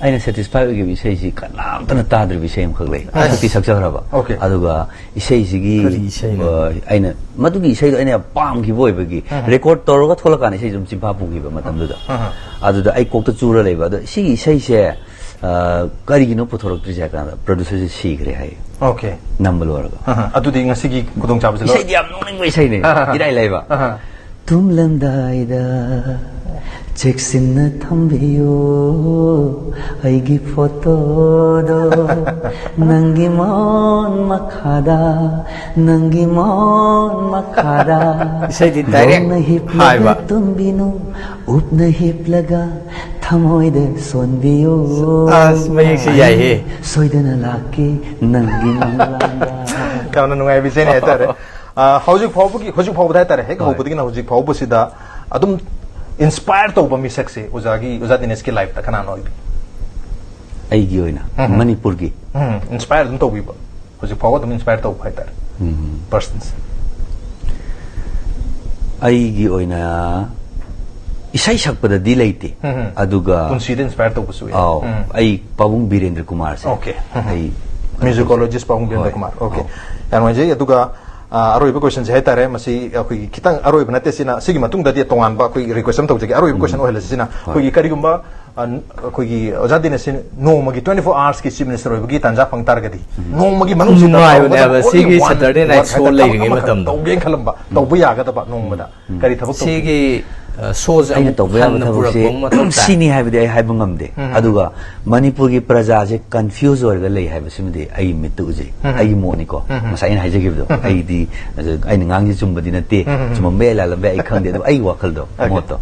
ꯑꯩꯅ satisfy ꯑꯣꯏꯈꯤꯕ ꯏꯁꯩꯁꯤ ꯀꯅꯥꯝꯇꯅ ꯇꯥꯗ꯭ꯔꯤꯕ ꯏꯁꯩ ꯑꯃꯈꯛ ꯂꯩ. ꯑꯁ. ꯁꯛꯇꯤ ꯁꯛꯆꯈ꯭ꯔꯕ. Okay. ꯑꯗꯨꯒ ꯏꯁꯩꯁꯤꯒꯤ, ꯀꯔꯤ ꯏꯁꯩꯅꯣ? ꯑ, ꯑꯩꯅ ꯃꯗꯨꯒꯤ ꯏꯁꯩꯗꯣ ꯑꯩꯅ ꯌꯥꯝ ꯄꯥꯝꯈꯤꯕ ꯑꯣꯏꯕꯒꯤ record ꯇꯧꯔꯒ ꯊꯣꯛꯂꯛꯀꯥꯟꯗ ꯏꯁꯩꯁꯦ ꯑꯗꯨꯝ ꯆꯤꯟꯐꯥ ꯄꯨꯈꯤꯕ ꯃꯇꯝꯗꯨꯗ. ꯑꯍꯥ. ꯑꯗꯨꯗ ꯑꯩ ꯀꯣꯛꯇ ꯆꯨꯔ ꯂꯩꯕ꯫ ꯑꯗꯣ ꯁꯤꯒꯤ ꯏꯁꯩꯁꯦ, ꯑ, ꯀꯔꯤꯒꯤꯅꯣ ꯄꯨꯊꯣꯔꯛꯇ꯭ꯔꯤꯁꯦ ꯍꯥꯏ ꯀꯥꯟꯗ producer ꯁꯦ ꯁꯤꯈ꯭ꯔꯦ ꯍꯥꯏ, Okay. ꯅꯝꯕ ꯂꯣꯏꯔꯒ꯫ ꯑꯍꯥ. ꯑꯗꯨꯗꯤ ꯉꯁꯤꯒꯤ ꯈꯨꯗꯣꯡꯆꯥꯕꯁꯦ ꯂꯧ- ꯏꯁꯩꯗꯤ ꯌꯥꯝ ꯅꯣꯛꯅꯤꯡꯕ ꯏꯁꯩꯅꯦ, ꯑꯍꯥ. ꯏꯔꯥꯏ ꯂꯥꯏꯕ꯫ ꯑꯍꯥ. ꯇꯨꯝꯂꯝꯗꯥꯏꯗ ꯆꯦꯛꯁꯤꯟꯅ ꯊꯝꯕꯤꯌꯨ ꯑꯩꯒꯤ ꯐꯣꯇꯣꯗꯣ, ꯅꯪꯒꯤ ꯃꯣꯟ ꯃꯈꯥꯗ, ꯅꯪꯒꯤ ꯃꯣꯟ ꯃꯈꯥꯗ꯫ ꯏꯁꯩꯗꯤ direct ꯂꯣꯡꯅ ꯍꯤꯞꯂꯒ ꯍꯥꯏꯕ. ꯇꯨꯝꯕꯤꯅꯨ, ꯎꯞꯅ ꯍꯤꯞꯂꯒ ꯊꯃꯣꯏꯗ ꯁꯣꯟꯕꯤꯌꯨ꯫ ꯑꯁ, ꯃꯌꯦꯛꯁꯦ ꯌꯥꯏꯍꯦ. ꯁꯣꯏꯗꯅ ꯂꯥꯛꯀꯦ ꯅꯪꯒꯤ ꯃꯪꯂꯥꯟꯗ꯫ ꯌꯥꯝꯅ ꯅꯨꯡꯉꯥꯏꯕ ꯏꯁꯩꯅꯦ ꯍꯥꯏꯇꯥꯔꯦ꯫ ꯑ, ꯍꯧꯖꯤꯛ ꯐꯥꯎꯕꯒꯤ, ꯍꯧꯖꯤꯛ ꯐꯥꯎꯕꯗ ꯍꯥꯏꯇꯥꯔꯦ, ꯍꯦꯛ ꯍꯣꯏ. ꯍꯧꯕꯗꯒꯤꯅ ꯍꯧꯖꯤꯛ ꯐꯥꯎꯕꯁꯤꯗ ꯑꯗꯨꯝ inspire ꯇꯧꯕ ꯃꯤꯁꯛꯁꯦ ꯑꯣꯖꯥꯒꯤ, ꯑꯣꯖꯥ ꯗꯤꯅꯦꯁꯀꯤ life ꯇ ꯀꯅꯥꯅꯣ ꯑꯣꯏꯕꯤ? ꯑꯩꯒꯤ ꯑꯣꯏꯅ ꯎꯝ. ꯃꯅꯤꯄꯨꯔꯒꯤ. ꯎꯝ, inspire ꯑꯗꯨꯝ ꯇꯧꯕꯤꯕ, ꯍꯧꯖꯤꯛ ꯐꯥꯎꯕ ꯑꯗꯨꯝ inspire ꯇꯧꯕ ꯍꯥꯏꯇꯥꯔꯦ, ꯎꯝ. persons. ꯑꯩꯒꯤ ꯑꯣꯏꯅ ꯏꯁꯩ ꯁꯛꯄꯗꯗꯤ ꯂꯩꯇꯦ, ꯎꯝ. ꯑꯗꯨꯒ ꯄꯨꯟꯁꯤꯗ inspire ꯇꯧꯕꯁꯨ ꯌꯥꯏ. ꯑꯥꯎ, ꯎꯝ. ꯑꯩ ꯄꯥꯕꯨꯡ ꯕꯤꯔꯦꯟꯗ꯭ꯔ ꯀꯨꯃꯥꯔꯁꯦ Okay. ꯎꯝ. ꯑꯩ Musicologist ꯄꯥꯕꯨꯡ ꯕꯤꯔꯦꯟꯗ꯭ꯔ ꯍꯣꯏ. ꯀꯨꯃꯥꯔ. Okay. ꯑꯥꯎ. ꯌꯥꯝ ꯅꯨꯡꯉꯥꯏꯖꯩ꯫ ꯑꯗꯨꯒ, ꯑ, ꯑꯔꯣꯏꯕ question ꯁꯦ ꯍꯥꯏꯇꯥꯔꯦ, ꯃꯁꯤ ꯑꯩꯈꯣꯏꯒꯤ ꯈꯤꯇꯪ ꯑꯔꯣꯏꯕ ꯅꯠꯇꯦ, ꯁꯤꯅ, ꯁꯤꯒꯤ ꯃꯇꯨꯡꯗꯗꯤ ꯇꯣꯉꯥꯟꯕ ꯑꯩꯈꯣꯏꯒꯤ request ꯑꯃ ꯇꯧꯖꯒꯦ꯫ ꯑꯔꯣꯏꯕ question ꯑꯣꯏꯍꯜꯂꯁꯤ ꯁꯤꯅ꯫ ꯑꯩꯈꯣꯏꯒꯤ ꯀꯔꯤꯒꯨꯝꯕ ꯑ, ꯑꯩꯈꯣꯏꯒꯤ ꯑꯣꯖꯥ ꯗꯤꯅꯦꯁꯁꯤ ꯅꯣꯡꯃꯒꯤ twenty four hoursꯀꯤ chief minister ꯑꯣꯏꯕꯒꯤ ꯇꯥꯟꯖꯥ ꯐꯪ ꯇꯥꯔꯒꯗꯤ, ꯅꯣꯡꯃꯒꯤ ꯃꯅꯨꯡꯁꯤꯗ ꯅꯨꯡꯉꯥꯏꯕꯅꯦ ꯇꯧꯒꯗꯕ ꯍꯥꯏꯕ꯫ only ꯁꯤꯒꯤ one Saturday work night show ꯍꯥꯏꯇꯥꯔꯦ, ꯊꯕꯛ ꯂꯩꯔꯤꯉꯩ ꯑꯃꯈꯛ ꯃꯇꯝꯗ꯫ ꯇꯧꯒꯦꯅ ꯈꯜꯂꯝꯕ, ꯇꯧꯕ ꯌꯥꯒꯗꯕ ꯅꯣꯡꯃꯗ ꯀꯔꯤ ꯊꯕꯛ ꯇꯧꯕꯤꯒꯦ? ꯁꯤꯒꯤ ꯑ, showꯁꯦ ꯑꯩꯅ ꯑꯃꯨꯛ ꯇꯧꯕ ꯌꯥꯕ ꯍꯟꯅ ꯊꯕꯛꯁꯤ ꯄꯨꯔꯛꯄ ꯑꯃ ꯃꯊꯧ ꯇꯥꯏ꯫ ꯁꯤꯅꯤ ꯍꯥꯏꯕꯗꯤ ꯑꯩ ꯍꯥꯏꯕ ꯉꯝꯗꯦ꯫ ꯑꯗꯨꯒ ꯃꯅꯤꯄꯨꯔꯒꯤ ꯄ꯭ꯔꯖꯥꯁꯦ confuse ꯑꯣꯏꯔꯒ ꯂꯩ ꯍꯥꯏꯕꯁꯤꯃꯗꯤ ꯑꯩ ꯃꯤꯠꯇ ꯎꯖꯩ꯫ ꯑꯩꯒꯤ ꯃꯣꯠꯅꯤꯀꯣ꯫ ꯉꯁꯥꯏ ꯑꯩꯅ ꯍꯥꯏꯖꯈꯤꯕꯗꯣ, ꯑꯩꯗꯤ, ꯑꯩꯅ ꯉꯥꯡꯁꯤ ꯆꯨꯝꯕꯗꯤ ꯅꯠꯇꯦ, ꯆꯨꯝꯃꯝꯕ ꯌꯥꯏ, ꯂꯥꯜꯂꯝꯕ ꯌꯥꯏ, ꯑꯩ ꯈꯪꯗꯦ꯫ ꯑꯗꯨꯕꯨ ꯑꯩꯒꯤ ꯋꯥꯈꯜꯗꯣ, ꯃꯣꯠꯇꯣ,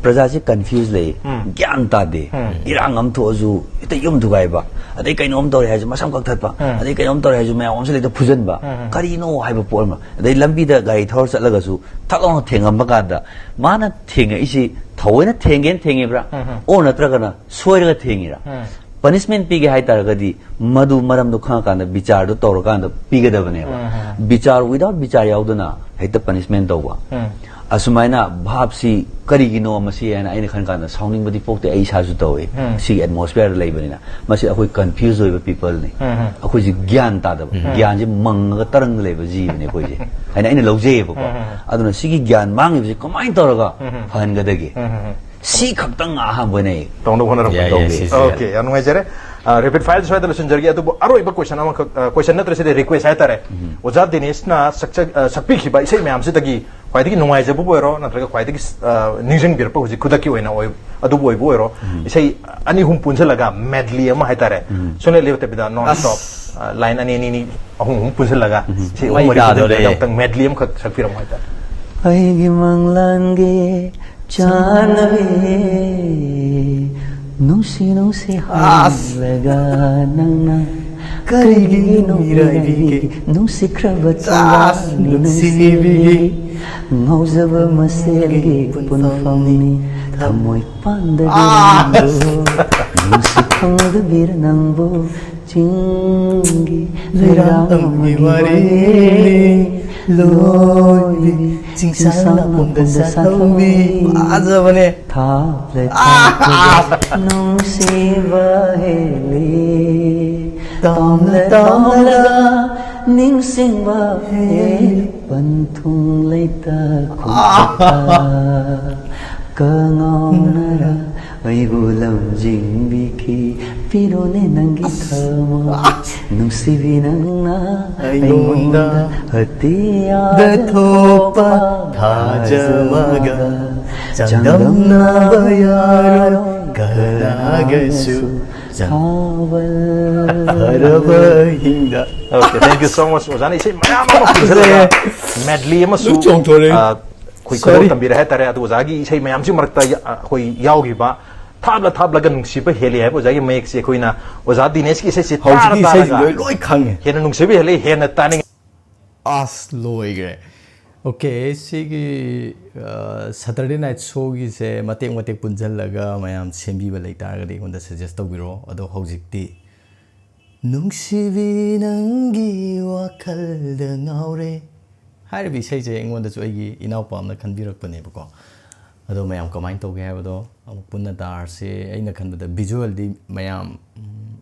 ꯄ꯭ꯔꯖꯥꯁꯦ confuse ꯂꯩ, ꯒ꯭ꯌꯥꯟ ꯇꯥꯗꯦ꯫ ꯏꯔꯥꯡ ꯑꯃ ꯊꯣꯛꯑꯁꯨ ꯍꯦꯛꯇ ꯌꯨꯝ ꯊꯨꯒꯥꯏꯕ, ꯑꯗꯩ ꯀꯩꯅꯣꯝ ꯇꯧꯔꯦ ꯍꯥꯏꯔꯁꯨ ꯃꯁꯝ ꯀꯛꯊꯠꯄ, ꯑꯗꯩ ꯀꯩꯅꯣꯝ ꯇꯧꯔꯦ ꯍꯥꯏꯔꯁꯨ ꯃꯌꯥꯝ ꯑꯃꯁꯨ ꯂꯩꯇ ꯐꯨꯖꯟꯕ꯫ ꯀꯔꯤꯅꯣ ꯍꯥꯏꯕ ꯄꯣꯠ ꯑꯃ꯫ ꯑꯗꯩ ꯂꯝꯕꯤꯗ ꯒꯥꯔꯤ ꯊꯧꯔ ꯆꯠꯂꯒꯁꯨ ꯊꯛ ꯂꯥꯎꯅ ꯊꯦꯡꯉꯝꯕ ꯀꯥꯟꯗ, ꯃꯥꯅ ꯊꯦꯡꯉꯛꯏꯁꯤ ꯊꯑꯣꯏꯅ ꯊꯦꯡꯒꯦꯅ ꯊꯦꯡꯉꯤꯕ꯭ꯔꯥ, ꯑꯣꯔ ꯅꯠꯇ꯭ꯔꯒꯅ ꯁꯣꯏꯔꯒ ꯊꯦꯡꯉꯤꯔꯥ? Punishment ꯄꯤꯒꯦ ꯍꯥꯏ ꯇꯥꯔꯒꯗꯤ ꯃꯗꯨ ꯃꯔꯝꯗꯣ ꯈꯪꯉꯀꯥꯟꯗ ꯕꯤꯆꯥꯔꯗꯣ ꯇꯧꯔꯀꯥꯟꯗ ꯄꯤꯒꯗꯕꯅꯦꯕ꯫ ꯕꯤꯆꯥꯔ, without ꯕꯤꯆꯥꯔ ꯌꯥꯎꯗꯅ ꯍꯦꯛꯇ punishment ꯇꯧꯕ꯫ ꯑꯁꯨꯃꯥꯏꯅ ꯚꯥꯞꯁꯤ ꯀꯔꯤꯒꯤꯅꯣ ꯃꯁꯤ ꯍꯥꯏꯅ ꯑꯩꯅ ꯈꯟ ꯀꯥꯟꯗ ꯁꯥꯎꯅꯤꯡꯕꯗꯤ ꯄꯣꯛꯇꯦ, ꯑꯩ ꯏꯁꯥꯁꯨ ꯇꯧꯏ꯫ ꯁꯤꯒꯤ atmosphereꯗ ꯂꯩꯕꯅꯤꯅ ꯃꯁꯤ ꯑꯩꯈꯣꯏ confuse ꯑꯣꯏꯕ peopleꯅꯤ꯫ ꯑꯩꯈꯣꯏꯁꯤ ꯒ꯭ꯌꯥꯟ ꯇꯥꯗꯕ, ꯒ꯭ꯌꯥꯟꯁꯤ ꯃꯪꯉꯒ ꯇꯔꯪꯗ ꯂꯩꯕ ꯖꯤꯕꯅꯤ ꯑꯩꯈꯣꯏꯁꯦ ꯍꯥꯏꯅ ꯑꯩꯅ ꯂꯧꯖꯩꯌꯦꯕꯀꯣ꯫ ꯑꯗꯨꯅ ꯁꯤꯒꯤ ꯒ꯭ꯌꯥꯟ ꯃꯥꯡꯉꯤꯕꯁꯤ ꯀꯃꯥꯏꯅ ꯇꯧꯔꯒ ꯐꯍꯟꯒꯗꯒꯦ? ꯁꯤ ꯈꯛꯇꯪ ꯑꯍꯥꯟꯕ ꯑꯣꯏꯅ ꯑꯩ ꯇꯧꯅꯕ ꯍꯣꯠꯅꯔꯛꯄ ꯌꯥꯏ, ꯇꯧꯒꯦ꯫ ꯌꯥꯏ, ꯁꯤꯁꯦ ꯌꯥꯏ꯫ Okay, ꯌꯥꯝ ꯅꯨꯡꯉꯥꯏꯖꯔꯦ꯫ Rapid fire ꯁ꯭ꯋꯥꯏꯗ ꯂꯣꯏꯁꯤꯟꯖꯔꯒꯦ꯫ ꯑꯗꯨꯕꯨ ꯑꯔꯣꯏꯕ question ꯑꯃꯈꯛ, ꯑ, question ꯅꯠꯇ꯭ꯔꯦ, ꯁꯤꯗꯤ request ꯍꯥꯏꯇꯥꯔꯦ꯫ ꯑꯣꯖꯥ ꯗꯤꯅꯦꯁꯅ ꯁꯛꯆ-, ꯑ, ꯁꯛꯄꯤꯈꯤꯕ ꯏꯁꯩ ꯃꯌꯥꯝꯁꯤꯗꯒꯤ ꯈ꯭ꯋꯥꯏꯗꯒꯤ ꯅꯨꯡꯉꯥꯏꯖꯕꯕꯨ ꯑꯣꯏꯔꯣ, ꯅꯠꯇ꯭ꯔꯒ ꯈ꯭ꯋꯥꯏꯗꯒꯤ, ꯑ, ꯅꯤꯡꯁꯤꯡꯕꯤꯔꯛꯄ ꯍꯧꯖꯤꯛ ꯈꯨꯗꯛꯀꯤ ꯑꯣꯏꯅ ꯑꯣꯏ-, ꯑꯗꯨꯕꯨ ꯑꯣꯏꯕ ꯑꯣꯏꯔꯣ, ꯏꯁꯩ ꯑꯅꯤ ꯑꯍꯨꯝ ꯄꯨꯟꯁꯤꯜꯂꯒ medley ꯑꯃ ꯍꯥꯏꯇꯥꯔꯦ, ꯁꯨꯡꯂꯦꯞ ꯂꯦꯞꯇꯕꯤꯗ non stop, ꯑ, line ꯑꯅꯤ, ꯑꯅꯤ, ꯑꯅꯤ, ꯑꯍꯨꯝ, ꯑꯍꯨꯝ ꯄꯨꯟꯁꯤꯜꯂꯒ ꯏꯁꯩ ꯑꯍꯨꯝ ꯃꯩ ꯃꯔꯤ ꯇꯥꯗꯣꯔꯦ꯫ ꯄꯨꯟꯁꯤꯜꯂꯒ ꯑꯃꯨꯛꯇꯪ medley ꯑꯃꯈꯛ ꯁꯛꯄꯤꯔꯝꯃꯣ ꯍꯥꯏꯇꯥꯔꯦ꯫ ꯑꯩꯒꯤ ꯃꯪꯂꯥꯟꯒꯤ ꯆꯥꯅꯕꯤ, ꯅꯨꯡꯁꯤ ꯅꯨꯡꯁꯤ ꯍꯥꯏꯔꯒ ꯅꯪꯅ ꯀꯔꯤꯒꯤꯅꯣ ꯃꯤꯔꯥꯏꯕꯤꯒꯦ? ꯅꯨꯡꯁꯤꯈ꯭ꯔꯕ ꯆꯥꯁ, ꯆꯤꯟꯕꯥꯟ ꯅꯨꯡꯁꯤꯕꯤꯒꯦ꯫ ꯅꯨꯡꯁꯤꯕꯤꯒꯦ꯫ ꯉꯥꯎꯖꯕ ꯃꯁꯦꯜꯒꯤ ꯄꯨꯟꯐꯝꯅꯤ ꯊꯃꯣꯏ ꯄꯥꯟꯗꯒꯤ ꯅꯪꯕꯨ, ꯅꯨꯡꯁꯤ ꯐꯪꯗꯕꯤꯔ ꯅꯪꯕꯨ꯫ ꯆꯤꯡꯒꯤ ꯂꯩꯔꯥꯡ ꯑꯃꯒꯤ ꯋꯥꯔꯤꯅꯤ ꯂꯣꯏꯕꯤ, ꯆꯤꯡꯁꯥꯡ ꯅꯥꯄꯣꯝꯗ ꯁꯥꯠꯍꯧꯕꯤ꯫ ꯐꯖꯕꯅꯦ꯫ ꯊꯥꯞꯂꯦ ꯊꯥꯞꯂꯦ ꯅꯨꯡꯁꯤꯕ ꯍꯦꯜꯂꯤ꯫ ꯇꯝꯂ ꯇꯝꯂꯒ ꯅꯤꯡꯁꯤꯡꯕ ꯍꯦꯜꯂꯤ꯫ ꯄꯟꯊꯨꯡ ꯂꯩꯇ ꯈꯣꯡꯆꯠꯇ ꯀꯉꯥꯎꯅꯔ ꯑꯩꯕꯨ ꯂꯝꯖꯤꯡꯕꯤꯈꯤ ꯄꯤꯔꯣꯅꯦ ꯅꯪꯒꯤ ꯊꯃꯣꯏ ꯅꯨꯡꯁꯤꯕꯤ ꯅꯪꯅ ꯑꯩꯉꯣꯟꯗ ꯑꯇꯤꯌꯥꯗ ꯊꯣꯛꯄ ꯊꯥꯖꯕꯒ ꯆꯥꯡꯗꯝꯅꯕ ꯌꯥꯔꯣꯏ ꯀꯅꯥꯒꯁꯨ ꯊꯥꯕꯜ ꯐꯔꯕ ꯍꯤꯡꯗ꯫ Okay, thank you so much. ꯑꯣꯖꯥꯅ ꯏꯁꯩ ꯃꯌꯥꯝ ꯑꯃ ꯄꯨꯟꯁꯤꯜꯂꯒ medley ꯑꯃꯁꯨ, ꯂꯣꯏ ꯆꯣꯡꯊꯣꯔꯛꯑꯦ꯫ ꯑ, ꯑꯩꯈꯣꯏ ꯈꯨꯗꯣꯜ Sorry. ꯇꯝꯕꯤꯔꯦ ꯍꯥꯏꯇꯥꯔꯦ꯫ ꯑꯗꯨ ꯑꯣꯖꯥꯒꯤ ꯏꯁꯩ ꯃꯌꯥꯝꯁꯤ ꯃꯔꯛꯇ ꯌꯥ-, ꯑ, ꯑꯩꯈꯣꯏ ꯌꯥꯎꯈꯤꯕ ꯊꯥꯞꯂ ꯊꯥꯞꯂꯒ ꯅꯨꯡꯁꯤꯕ ꯍꯦꯜꯂꯤ ꯍꯥꯏꯕ ꯑꯣꯖꯥꯒꯤ ꯃꯌꯦꯛꯁꯦ ꯑꯩꯈꯣꯏꯅ ꯑꯣꯖꯥ ꯗꯤꯅꯦꯁꯀꯤ ꯏꯁꯩꯁꯦ ꯇꯥꯔ ꯍꯧꯖꯤꯛꯀꯤ ꯏꯁꯩꯁꯤꯡ ꯇꯥꯔꯒ ꯂꯣꯏ, ꯂꯣꯏ ꯈꯪꯉꯦ꯫ ꯍꯦꯟꯅ ꯅꯨꯡꯁꯤꯕ ꯍꯦꯜꯂꯤ, ꯍꯦꯟꯅ ꯇꯥꯅꯤꯡꯉꯤ꯫ ꯑꯁ, ꯂꯣꯏꯈ꯭ꯔꯦ꯫ Okay, ꯁꯤꯒꯤ, ꯑ, Saturday night showꯒꯤꯁꯦ ꯃꯇꯦꯛ ꯃꯇꯦꯛ ꯄꯨꯟꯁꯤꯜꯂꯒ ꯃꯌꯥꯝ ꯁꯦꯝꯕꯤꯕ ꯂꯩꯇꯥꯔꯒꯗꯤ ꯑꯩꯉꯣꯟꯗ suggest ꯇꯧꯕꯤꯔꯛꯑꯣ꯫ ꯑꯗꯣ ꯍꯧꯖꯤꯛꯇꯤ ꯅꯨꯡꯁꯤꯕꯤ ꯅꯪꯒꯤ ꯋꯥꯈꯜꯗ ꯉꯥꯎꯔꯦ ꯍꯥꯏꯔꯤꯕ ꯏꯁꯩꯁꯦ ꯑꯩꯉꯣꯟꯗꯁꯨ ꯑꯩꯒꯤ ꯏꯅꯥꯎꯄꯥ ꯑꯃꯅ ꯈꯟꯕꯤꯔꯛꯄꯅꯦꯕꯀꯣ꯫ ꯑꯗꯣ ꯃꯌꯥꯝ ꯀꯃꯥꯏꯅ ꯇꯧꯒꯦ ꯍꯥꯏꯕꯗꯣ ꯑꯃꯨꯛ ꯄꯨꯟꯅ ꯇꯥꯔꯁꯦ꯫ ꯑꯩꯅ ꯈꯟꯕꯗ visualꯗꯤ ꯃꯌꯥꯝ, ꯎꯝ,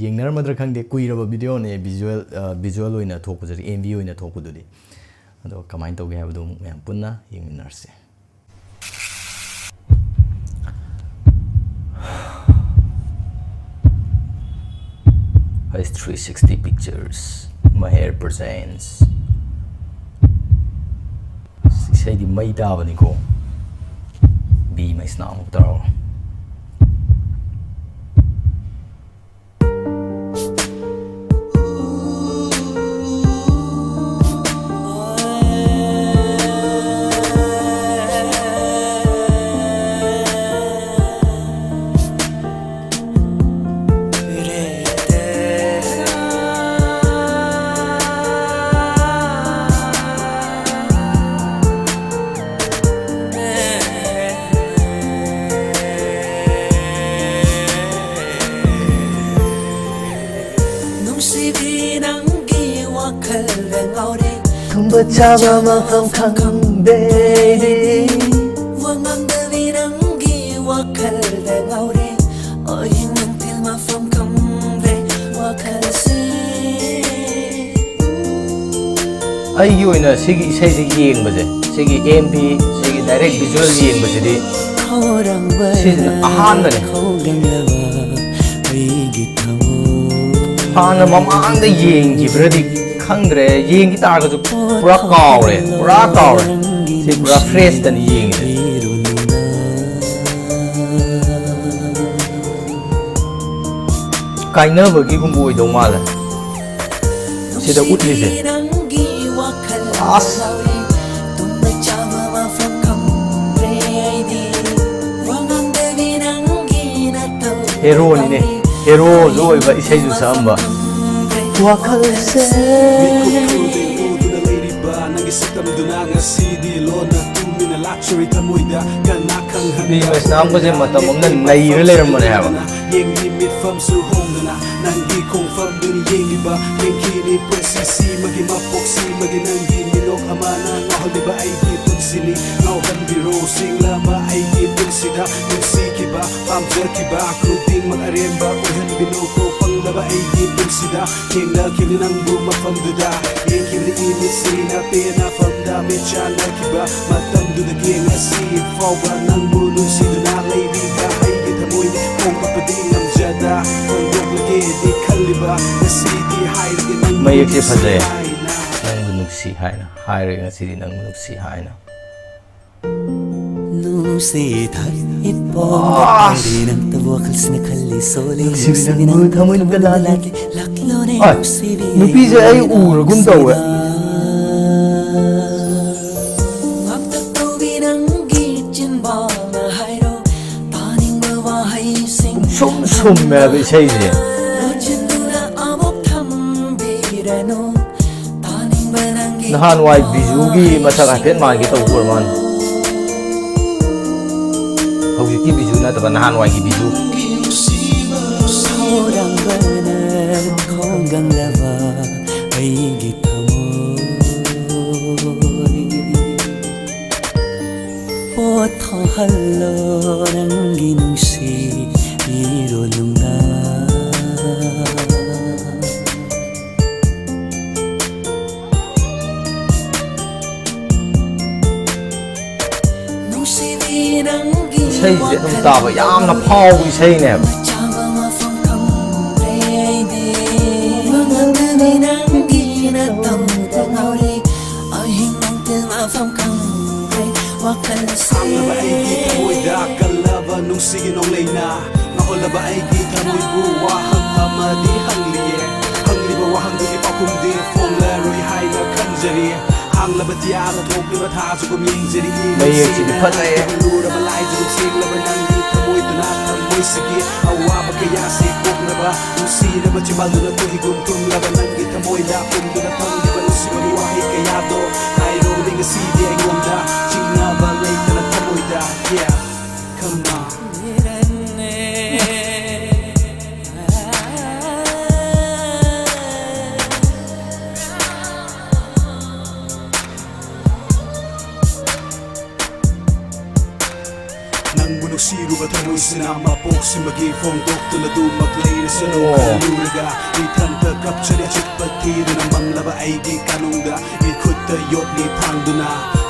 ꯌꯦꯡꯅꯔꯝꯃꯗ꯭ꯔꯥ ꯈꯪꯗꯦ, ꯀꯨꯏꯔꯕ videoꯅꯦ visual, ꯑ, visual ꯑꯣꯏꯅ ꯊꯣꯛꯄꯁꯤꯗꯤ, MV ꯑꯣꯏꯅ ꯊꯣꯛꯄꯗꯨꯗꯤ꯫ ꯑꯗꯣ ꯀꯃꯥꯏꯅ ꯇꯧꯒꯦ ꯍꯥꯏꯕꯗꯣ ꯑꯃꯨꯛ ꯃꯌꯥꯝ ꯄꯨꯟꯅ ꯌꯦꯡꯃꯤꯟꯅꯔꯁꯦ꯫ H three sixty Pictures, Maher Presents. ꯑꯁ, ꯏꯁꯩꯗꯤ ꯃꯩ ꯇꯥꯕꯅꯤꯀꯣ꯫ B ꯃꯩꯁꯅꯥ ꯑꯃꯨꯛ ꯇꯧꯔꯣ꯫ ꯅꯨꯡꯁꯤꯕꯤ ꯅꯪꯒꯤ ꯋꯥꯈꯜꯗ ꯉꯥꯎꯔꯦ꯫ ꯇꯨꯝꯕ ꯆꯥꯕ ꯃꯐꯝ ꯈꯪꯗꯦ ꯑꯩꯗꯤ꯫ ꯋꯥ ꯉꯥꯡꯗꯕꯤ ꯅꯪꯒꯤ ꯋꯥꯈꯜꯗ ꯉꯥꯎꯔꯦ꯫ ꯑꯍꯤꯡ ꯅꯨꯡꯊꯤꯜ ꯃꯐꯝ ꯈꯪꯗ꯭ꯔꯦ ꯋꯥꯈꯜꯁꯤ꯫ ꯑꯩꯒꯤ ꯑꯣꯏꯅ ꯁꯤꯒꯤ ꯏꯁꯩꯁꯦ ꯌꯦꯡꯕꯁꯦ, ꯁꯤꯒꯤ MV, ꯁꯤꯒꯤ direct visual ꯌꯦꯡꯕꯁꯤꯗꯤ ꯁꯤꯁꯤꯅ ꯑꯍꯥꯟꯕꯅꯦ꯫ ꯍꯥꯟꯅ ꯃꯃꯥꯡꯗ ꯌꯦꯡꯈꯤꯕ꯭ꯔꯗꯤ ꯈꯪꯗ꯭ꯔꯦ, ꯌꯦꯡꯈꯤ ꯇꯥꯔꯒꯁꯨ ꯄꯨꯔꯥ ꯀꯥꯎꯔꯦ, ꯄꯨꯔꯥ ꯀꯥꯎꯔꯦ꯫ ꯁꯤ ꯄꯨꯔꯥ ꯐ꯭ꯔꯦꯁꯇꯅꯤ ꯌꯦꯡꯉꯤꯁꯦ꯫ ꯀꯥꯏꯅꯕꯒꯤꯒꯨꯝꯕ ꯑꯣꯏꯗꯧ ꯃꯥꯜꯂꯦ ꯁꯤꯗ ꯎꯠꯂꯤꯁꯦ꯫ ꯑꯁ꯫ ꯍꯦꯔꯣꯅꯤꯅꯦ꯫ ꯍꯦꯔꯣꯁꯨ ꯑꯣꯏꯕ, ꯏꯁꯩꯁꯨ ꯁꯛꯑꯝꯕ꯫ ꯋꯥꯈꯜꯁꯦ꯫ ꯃꯤꯀꯨꯞ ꯈꯨꯗꯤꯡ ꯎꯗꯨꯅ ꯂꯩꯔꯤꯕ ꯅꯪꯒꯤ ꯁꯛꯇꯝꯗꯨꯅ ꯉꯁꯤꯗꯤ ꯂꯣꯟꯅ ꯇꯨꯃꯤꯟꯅ ꯂꯥꯛꯆꯔꯤ ꯊꯃꯣꯏꯗ꯫ ꯀꯅꯥ ꯈꯪ ꯅꯨꯄꯤ ꯃꯆꯥ ꯑꯃꯒꯁꯦ ꯃꯇꯝ ꯑꯃꯗ ꯅꯩꯔ ꯂꯩꯔꯝꯕꯅꯦ ꯍꯥꯏꯕ꯫ ꯌꯦꯡꯂꯤ ꯃꯤꯠꯐꯝꯁꯨ ꯍꯣꯡꯗꯅ ꯅꯪꯒꯤ ꯈꯣꯡꯐꯝꯗꯨꯅ ꯌꯦꯡꯂꯤꯕ꯫ ꯌꯦꯡꯈꯤꯅꯤ ꯄꯨꯟꯁꯤ ꯁꯤꯃꯒꯤ ꯃꯄꯣꯛ ꯁꯤꯃꯒꯤ ꯅꯪꯒꯤ ꯃꯤꯅꯣꯛ ꯑꯃꯅ ꯉꯥꯎꯍꯜꯂꯤꯕ ꯑꯩꯒꯤ ꯄꯨꯟꯁꯤꯅꯤ꯫ ꯉꯥꯎꯍꯟꯕꯤꯔꯣ ꯁꯤꯡꯂꯕ ꯑꯩꯒꯤ ꯄꯨꯟꯁꯤꯗ ꯅꯨꯡꯁꯤꯈꯤꯕ ꯄꯥꯝꯖꯈꯤꯕ ꯈꯨꯗꯤꯡꯃꯛ ꯑꯔꯦꯝꯕ ꯑꯣꯏꯍꯟꯕꯤꯅꯨꯀꯣ ꯄꯪꯂꯕ ꯑꯩꯒꯤ ꯄꯨꯟꯁꯤꯗ꯫ ꯊꯦꯡꯅꯈꯤꯕꯅꯤ ꯅꯪꯕꯨ ꯃꯐꯝꯗꯨꯗ ꯌꯦꯡꯈꯤꯕꯅꯤ ꯏꯃꯤꯠꯁꯤꯅ ꯄꯦꯟꯅꯐꯝꯗ ꯃꯤꯠ ꯆꯥꯟꯅꯈꯤꯕ ꯃꯇꯝꯗꯨꯗꯒꯤ ꯉꯁꯤ ꯐꯥꯎꯕ ꯅꯪꯕꯨ ꯅꯨꯡꯁꯤꯗꯨꯅ ꯂꯩꯔꯤꯕ ꯑꯩꯒꯤ ꯊꯃꯣꯏ ꯐꯣꯡꯗꯣꯛꯄꯗꯤ ꯉꯝꯖꯗ ꯐꯣꯡꯗꯣꯛꯂꯒꯦꯗꯤ ꯈꯜꯂꯤꯕ ꯉꯁꯤꯗꯤ ꯍꯥꯏꯔꯒꯦ ꯅꯪꯕꯨ ꯃꯌꯦꯛꯁꯦ ꯅꯨꯡꯁꯤ ꯐꯖꯩ꯫ ꯍꯥꯏꯅ꯫ ꯅꯪꯕꯨ ꯅꯨꯡꯁꯤ ꯍꯥꯏꯅ ꯍꯥꯏꯔꯒꯦ ꯉꯁꯤꯗꯤ ꯅꯪꯕꯨ ꯅꯨꯡꯁꯤ ꯍꯥꯏꯅ꯫ ꯅꯨꯡꯁꯤꯊꯛ ꯏꯄꯣꯝ ꯑꯁ! ꯅꯪꯇꯕꯨ ꯋꯥꯈꯜꯁꯤꯅ ꯈꯜꯂꯤ ꯁꯣꯜꯂꯤ ꯅꯨꯡꯁꯤꯕꯤ ꯅꯨꯡꯁꯤꯕꯤ ꯅꯪꯕꯨ ꯅꯪꯕꯨ ꯊꯃꯣꯏꯅꯨꯡꯗ ꯊꯃꯣꯏꯅꯨꯡꯗ ꯂꯥꯠꯂꯤ꯫ ꯂꯥꯠꯂꯤ꯫ ꯂꯥꯛꯂꯣꯅꯦ ꯑꯥꯏ, ꯅꯨꯡꯁꯤꯕꯤ ꯅꯨꯄꯤꯁꯦ ꯑꯩ ꯎꯔꯒꯨꯝ ꯇꯧꯋꯦ꯫ ꯉꯥꯛꯇ ꯇꯧꯕꯤ ꯅꯪꯒꯤ ꯆꯤꯟꯕꯥꯜꯅ ꯍꯥꯏꯔꯣ ꯇꯥꯅꯤꯡꯕ ꯋꯥꯍꯩꯁꯤꯡ ꯁꯨꯝ ꯁꯨꯝꯃꯦ ꯍꯥꯏꯕ ꯏꯁꯩꯁꯦ꯫ ꯂꯣꯠꯁꯤꯟꯗꯨꯅ ꯑꯃꯨꯛ ꯊꯝꯕꯤꯔꯅꯨ ꯅꯍꯥꯟꯋꯥꯏ ꯕꯤꯖꯨꯒꯤ ꯃꯁꯛ ꯍꯥꯏꯐꯦꯠ ꯃꯥꯟꯒꯦ ꯇꯧꯕ ꯑꯣꯏꯔ ꯃꯥꯜꯂꯦ꯫ ꯍꯧꯖꯤꯛꯀꯤ ꯕꯤꯖꯨ ꯅꯠꯇꯕ ꯅꯍꯥꯟꯋꯥꯏꯒꯤ ꯕꯤꯖꯨ꯫ ꯈꯧꯔꯥꯡꯕꯅ ꯈꯣꯡꯒꯪꯂꯕ ꯑꯩꯒꯤ ꯊꯃꯣꯏ ꯄꯣꯊꯣꯛꯍꯜꯂꯣ ꯅꯪꯒꯤ ꯅꯨꯡꯁꯤ ꯏꯔꯣꯜꯅꯨꯡꯗ꯫ ꯅꯨꯡꯁꯤꯕꯤ ꯅꯪꯒꯤ ꯏꯁꯩꯁꯦ ꯑꯗꯨꯝ ꯇꯥꯕ ꯌꯥꯝꯅ ꯐꯥꯎꯕ ꯏꯁꯩꯅꯦꯕ꯫ ꯍꯥꯡꯂꯕ ꯑꯩꯒꯤ ꯊꯃꯣꯏꯗ ꯀꯜꯂꯕ ꯅꯨꯡꯁꯤꯒꯤ ꯅꯣꯡꯂꯩꯅ ꯉꯥꯎꯍꯜꯂꯕ ꯑꯩꯒꯤ ꯊꯃꯣꯏꯕꯨ ꯋꯥꯍꯪ ꯑꯃꯗꯤ ꯍꯪꯂꯤꯌꯦ꯫ ꯍꯪꯂꯤꯕ ꯋꯥꯍꯪꯗꯨꯒꯤ ꯄꯥꯎꯈꯨꯝꯗꯤ ꯐꯣꯡꯂꯔꯣꯏ ꯍꯥꯏꯅ ꯈꯟꯖꯔꯤ꯫ ꯍꯥꯡꯂꯕ ꯇꯤꯌꯥꯗ ꯊꯣꯛꯂꯤꯕ ꯊꯥꯁꯨꯒꯨꯝ ꯌꯦꯡꯖꯔꯤ꯫ ꯃꯌꯦꯛꯁꯤꯗꯤ ꯐꯖꯩꯌꯦ꯫ ꯂꯨꯔꯕ ꯂꯥꯏꯗꯨ ꯁꯦꯡꯂꯕ ꯅꯪꯒꯤ ꯊꯃꯣꯏꯗꯨꯅ ꯊꯃꯣꯏꯁꯤꯒꯤ ꯑꯋꯥꯕ ꯀꯌꯥꯁꯤ ꯀꯣꯛꯅꯕ ꯅꯨꯡꯁꯤꯔꯕ ꯆꯤꯝꯕꯥꯜꯗꯨꯅ ꯇꯨꯍꯤꯒꯨꯝ ꯊꯨꯝꯂꯕ ꯅꯪꯒꯤ ꯊꯃꯣꯏꯗ ꯐꯨꯝꯗꯨꯅ ꯊꯝꯂꯤꯕ ꯅꯨꯡꯁꯤꯕꯒꯤ ꯋꯥꯍꯩ ꯀꯌꯥꯗꯣ ꯍꯥꯏꯔꯣꯅꯦ ꯉꯁꯤꯗꯤ ꯑꯩꯉꯣꯟꯗ ꯆꯤꯡꯅꯕ ꯂꯩꯇꯅ ꯊꯃꯣꯏꯗ꯫ Yeah, come on. ꯅꯪꯕꯨ ꯅꯨꯡꯁꯤꯔꯨꯕ ꯊꯃꯣꯏꯁꯤꯅ ꯃꯄꯣꯛꯁꯤꯃꯒꯤ ꯐꯣꯡꯗꯣꯛꯇꯨꯅ ꯑꯗꯨꯃꯛ ꯂꯩꯔꯁꯅꯨ꯫ ꯑꯣ꯫ ꯈꯜꯂꯨꯔꯒ ꯏꯊꯟꯇ ꯀꯞꯆꯔꯦ꯫ ꯑꯆꯤꯛꯄ ꯊꯤꯗꯨꯅ ꯃꯝꯂꯕ ꯑꯩꯒꯤ ꯀꯥꯅꯨꯡꯗ ꯃꯤꯠꯈꯨꯠꯇ ꯌꯣꯠꯂꯤ ꯊꯥꯡꯗꯨꯅ꯫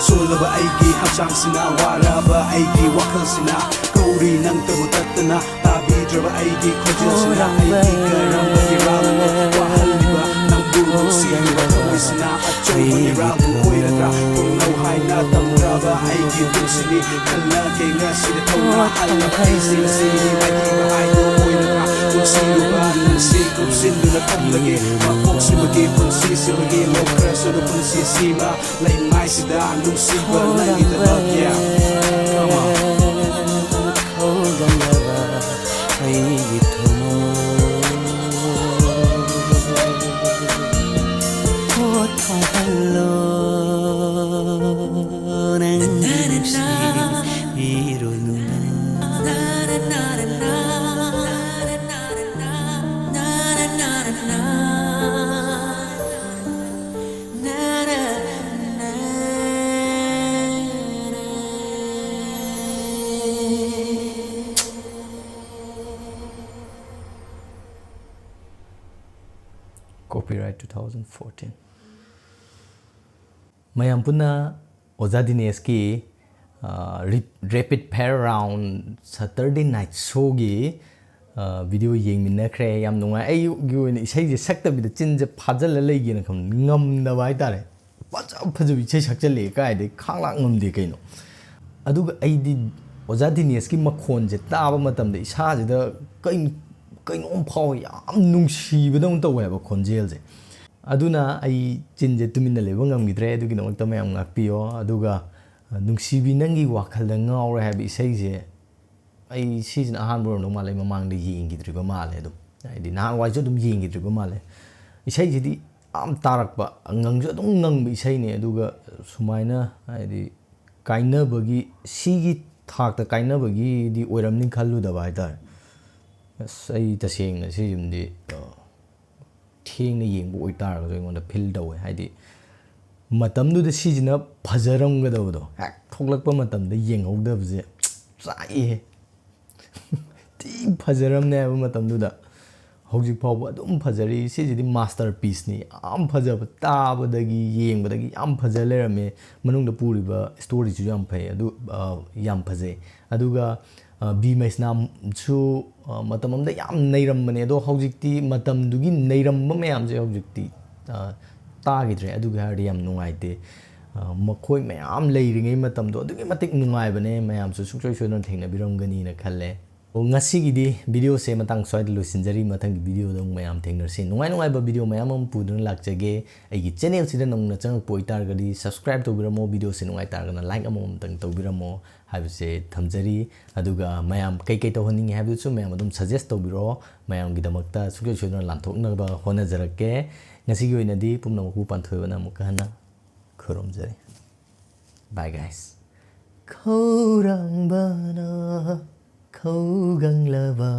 ꯁꯣꯜꯂꯕ ꯑꯩꯒꯤ ꯍꯛꯆꯥꯡꯁꯤꯅ, ꯋꯥꯔꯕ ꯑꯩꯒꯤ ꯋꯥꯈꯜꯁꯤꯅ ꯀꯧꯔꯤ ꯅꯪꯇꯕꯨ ꯇꯠꯇꯅ꯫ ꯇꯥꯕꯤꯗ꯭ꯔꯕ ꯑꯩꯒꯤ ꯈꯣꯟꯖꯦꯜꯁꯤꯅ ꯑꯩꯒꯤ ꯀꯔꯝꯕ ꯏꯔꯥꯜꯅꯣ ꯋꯥꯍꯜꯂꯤꯕ? ꯅꯪꯕꯨ ꯅꯨꯡꯁꯤꯔꯤꯕ ꯊꯃꯣꯏꯁꯤꯅ ꯑꯆꯧꯕ ꯏꯔꯥꯜꯕꯨ ꯑꯣꯏꯔꯗ꯭ꯔꯥ? ꯄꯨꯡꯅꯧ ꯍꯥꯏꯅ ꯇꯝꯈ꯭ꯔꯕ ꯑꯩꯒꯤ ꯄꯨꯟꯁꯤꯅꯤ꯫ ꯈꯜꯂꯒꯦ ꯉꯁꯤꯗ ꯊꯧꯅꯥ ꯍꯜꯂꯕ ꯑꯩꯁꯤ ꯉꯁꯤꯗꯤ ꯃꯥꯏꯊꯤꯕ ꯍꯥꯏꯗꯣ ꯑꯣꯏꯔꯗ꯭ꯔꯥ? ꯅꯨꯡꯁꯤꯔꯨꯕ ꯅꯪꯁꯤ ꯀꯨꯞꯁꯤꯟꯗꯨꯅ ꯊꯝꯂꯒꯦ꯫ ꯃꯄꯣꯛꯁꯤꯃꯒꯤ ꯄꯨꯟꯁꯤꯁꯤꯃꯒꯤ ꯂꯧꯈ꯭ꯔꯁꯅꯨ ꯄꯨꯟꯁꯤꯁꯤꯃ ꯂꯩꯃꯥꯏꯁꯤꯗ ꯅꯨꯡꯁꯤꯕ ꯅꯪꯒꯤꯗꯃꯛ꯫ Yeah, come on. Copyright two thousand fourteen. ꯃꯌꯥꯝ ꯄꯨꯟꯅ ꯑꯣꯖꯥ ꯗꯤꯅꯦꯁꯀꯤ repeat fire round Saturday night ꯁꯣꯒꯤ ꯚꯤꯗꯤꯑꯣ ꯌꯦꯡꯃꯤꯟꯅꯈ꯭ꯔꯦ꯫ ꯌꯥꯝ ꯅꯨꯡꯉꯥꯏ꯫ ꯑꯩꯒꯤ ꯑꯣꯏꯅ ꯏꯁꯩꯁꯦ ꯁꯛꯇꯕꯤꯗ ꯆꯤꯟꯁꯦ ꯐꯥꯖꯤꯜꯂ ꯂꯩꯒꯦꯅ ꯈꯟꯕ ꯉꯝꯗꯕ ꯍꯥꯏꯇꯥꯔꯦ꯫ ꯐꯖ ꯐꯖꯕ ꯏꯁꯩ ꯁꯛꯆꯜꯂꯛꯑꯦ, ꯀꯥꯏꯗꯩ ꯈꯥꯡ ꯂꯥꯛ ꯉꯝꯗꯦ ꯀꯩꯅꯣ꯫ ꯑꯗꯨꯒ ꯑꯩꯗꯤ ꯑꯣꯖꯥ ꯗꯤꯅꯦꯁꯀꯤ ꯃꯈꯣꯟꯁꯦ ꯇꯥꯕ ꯃꯇꯝꯗ ꯏꯁꯥꯁꯤꯗ ꯀꯩ ꯀꯩꯅꯣꯝ ꯐꯥꯎꯋꯦ, ꯌꯥꯝ ꯅꯨꯡꯁꯤꯕꯗꯧꯅ ꯇꯧꯋꯦ ꯍꯥꯏꯕ ꯈꯣꯟꯖꯦꯜꯁꯦ꯫ ꯑꯗꯨꯅ ꯑꯩ ꯆꯤꯟꯁꯦ ꯇꯨꯃꯤꯟꯅ ꯂꯩꯕ ꯉꯝꯈꯤꯗ꯭ꯔꯦ꯫ ꯑꯗꯨꯒꯤꯗꯃꯛꯇ ꯃꯌꯥꯝ ꯉꯥꯛꯄꯤꯌꯣ꯫ ꯑꯗꯨꯒ ꯅꯨꯡꯁꯤꯕꯤ ꯅꯪꯒꯤ ꯋꯥꯈꯜꯗ ꯉꯥꯎꯔꯦ ꯍꯥꯏꯕ ꯏꯁꯩꯁꯦ ꯑꯩ ꯁꯤꯁꯤꯅ ꯑꯍꯥꯟꯕ ꯑꯣꯏꯔꯝꯗꯧ ꯃꯥꯜꯂꯦ꯫ ꯑꯩ ꯃꯃꯥꯡꯗ ꯌꯦꯡꯈꯤꯗ꯭ꯔꯤꯕ ꯃꯥꯜꯂꯦ꯫ ꯑꯗꯨꯝ ꯍꯥꯏꯗꯤ ꯅꯍꯥꯟꯋꯥꯏꯁꯨ ꯑꯗꯨꯝ ꯌꯦꯡꯈꯤꯗ꯭ꯔꯤꯕ ꯃꯥꯜꯂꯦ꯫ ꯏꯁꯩꯁꯤꯗꯤ ꯌꯥꯝ ꯇꯥꯔꯛꯄ, ꯉꯪꯁꯨ ꯑꯗꯨꯝ ꯉꯪꯕ ꯏꯁꯩꯅꯦ꯫ ꯑꯗꯨꯒ ꯁꯨꯃꯥꯏꯅ ꯍꯥꯏꯗꯤ ꯀꯥꯏꯅꯕꯒꯤ, ꯁꯤꯒꯤ ꯊꯥꯛꯇ ꯀꯥꯏꯅꯕꯒꯤꯗꯤ ꯑꯣꯏꯔꯝꯅꯤ ꯈꯜꯂꯨꯗꯕ ꯍꯥꯏꯇꯥꯔꯦ꯫ ꯑꯁ, ꯑꯩ ꯇꯁꯦꯡꯅ ꯁꯤꯁꯤꯃꯗꯤ, ꯑ, ꯊꯦꯡꯅ ꯌꯦꯡꯕ ꯑꯣꯏꯇꯥꯔꯒꯁꯨ ꯑꯩꯉꯣꯟꯗ ꯐꯤꯜ ꯇꯧꯋꯦ꯫ ꯍꯥꯏꯗꯤ ꯃꯇꯝꯗꯨꯗ ꯁꯤꯁꯤꯅ ꯐꯖꯔꯝꯒꯗꯕꯗꯣ, ꯍꯦꯛ ꯊꯣꯛꯂꯛꯄ ꯃꯇꯝꯗ ꯌꯦꯡꯍꯧꯗꯕꯁꯦ ꯆꯥꯛꯏꯍꯦ꯫ ꯊꯤ ꯐꯖꯔꯝꯅꯦ ꯍꯥꯏꯕ ꯃꯇꯝꯗꯨꯗ꯫ ꯍꯧꯖꯤꯛ ꯐꯥꯎꯕ ꯑꯗꯨꯝ ꯐꯖꯔꯤ꯫ ꯁꯤꯁꯤꯗꯤ ꯃꯥꯁꯇꯔ ꯄꯤꯁꯅꯤ꯫ ꯌꯥꯝ ꯐꯖꯕ, ꯇꯥꯕꯗꯒꯤ, ꯌꯦꯡꯕꯗꯒꯤ ꯌꯥꯝ ꯐꯖ ꯂꯩꯔꯝꯃꯦ꯫ ꯃꯅꯨꯡꯗ ꯄꯨꯔꯤꯕ ꯁ꯭ꯇꯣꯔꯤꯁꯤꯁꯨ ꯌꯥꯝ ꯐꯩ꯫ ꯑꯗꯨ, ꯑ, ꯌꯥꯝ ꯐꯖꯩ꯫ ꯑꯗꯨꯒ, ꯑ, ꯕꯤ ꯃꯩꯁꯅꯥꯝꯁꯨ, ꯑ, ꯃꯇꯝ ꯑꯃꯗ ꯌꯥꯝ ꯅꯩꯔꯝꯕꯅꯦ꯫ ꯑꯗꯣ ꯍꯧꯖꯤꯛꯇꯤ ꯃꯇꯝꯗꯨꯒꯤ ꯅꯩꯔꯝꯕ ꯃꯌꯥꯝꯁꯦ ꯍꯧꯖꯤꯛꯇꯤ, ꯑ, ꯇꯥꯈꯤꯗ꯭ꯔꯦ꯫ ꯑꯗꯨꯒꯤ ꯍꯥꯏꯔꯗꯤ ꯌꯥꯝ ꯅꯨꯡꯉꯥꯏꯇꯦ꯫ ꯑ, ꯃꯈꯣꯏ ꯃꯌꯥꯝ ꯂꯩꯔꯤꯉꯩ ꯃꯇꯝꯗꯣ ꯑꯗꯨꯛꯀꯤ ꯃꯇꯤꯛ ꯅꯨꯡꯉꯥꯏꯕꯅꯦ꯫ ꯃꯌꯥꯝꯁꯨ ꯁꯨꯡꯁꯣꯏ ꯁꯣꯏꯗꯅ ꯊꯦꯡꯅꯕꯤꯔꯝꯒꯅꯤꯅ ꯈꯜꯂꯦ꯫ ꯑꯣ, ꯉꯁꯤꯒꯤꯗꯤ ꯚꯤꯗꯤꯑꯣꯁꯦ ꯃꯇꯥꯡ ꯁ꯭ꯋꯥꯏꯗ ꯂꯣꯏꯁꯤꯟꯖꯔꯤ꯫ ꯃꯊꯪꯒꯤ ꯚꯤꯗꯤꯑꯣꯗ ꯑꯃꯨꯛ ꯃꯌꯥꯝ ꯊꯦꯡꯅꯔꯁꯤ꯫ ꯅꯨꯡꯉꯥꯏ ꯅꯨꯡꯉꯥꯏꯕ ꯚꯤꯗꯤꯑꯣ ꯃꯌꯥꯝ ꯑꯃ ꯄꯨꯗꯨꯅ ꯂꯥꯛꯆꯒꯦ꯫ ꯑꯩꯒꯤ ꯆꯦꯅꯦꯜꯁꯤꯗ ꯅꯧꯅ ꯆꯪꯉꯛꯄ ꯑꯣꯏꯇꯥꯔꯒꯗꯤ ꯁꯕꯁꯀ꯭ꯔꯥꯏꯕ ꯇꯧꯕꯤꯔꯝꯃꯣ, ꯚꯤꯗꯤꯑꯣꯁꯦ ꯅꯨꯡꯉꯥꯏ ꯇꯥꯔꯒꯅ ꯂꯥꯏꯛ ꯑꯃꯃꯝꯇꯪ ꯇꯧꯕꯤꯔꯝꯃꯣ ꯍꯥꯏꯕꯁꯦ ꯊꯝꯖꯔꯤ꯫ ꯑꯗꯨꯒ ꯃꯌꯥꯝ ꯀꯩꯀꯩ ꯇꯧꯍꯟꯅꯤꯡꯉꯤ ꯍꯥꯏꯕꯗꯨꯁꯨ ꯃꯌꯥꯝ ꯑꯗꯨꯝ ꯁꯖꯦꯁ ꯇꯧꯕꯤꯔꯛꯑꯣ꯫ ꯃꯌꯥꯝꯒꯤꯗꯃꯛꯇ ꯁꯨꯡꯁꯣꯏ ꯁꯣꯏꯗꯅ ꯂꯥꯟꯊꯣꯛꯅꯕ ꯍꯣꯠꯅꯖꯔꯛꯀꯦ꯫ ꯉꯁꯤꯒꯤ ꯑꯣꯏꯅꯗꯤ ꯄꯨꯝꯅꯃꯛꯄꯨ ꯄꯥꯟꯊꯣꯏꯕꯅ ꯑꯃꯨꯛꯀ ꯍꯟꯅ ꯈꯨꯔꯨꯝꯖꯔꯤ꯫ Bye guys꯫ ꯈꯧꯔꯥꯡꯕꯅ ꯈꯧꯒꯪꯂꯕ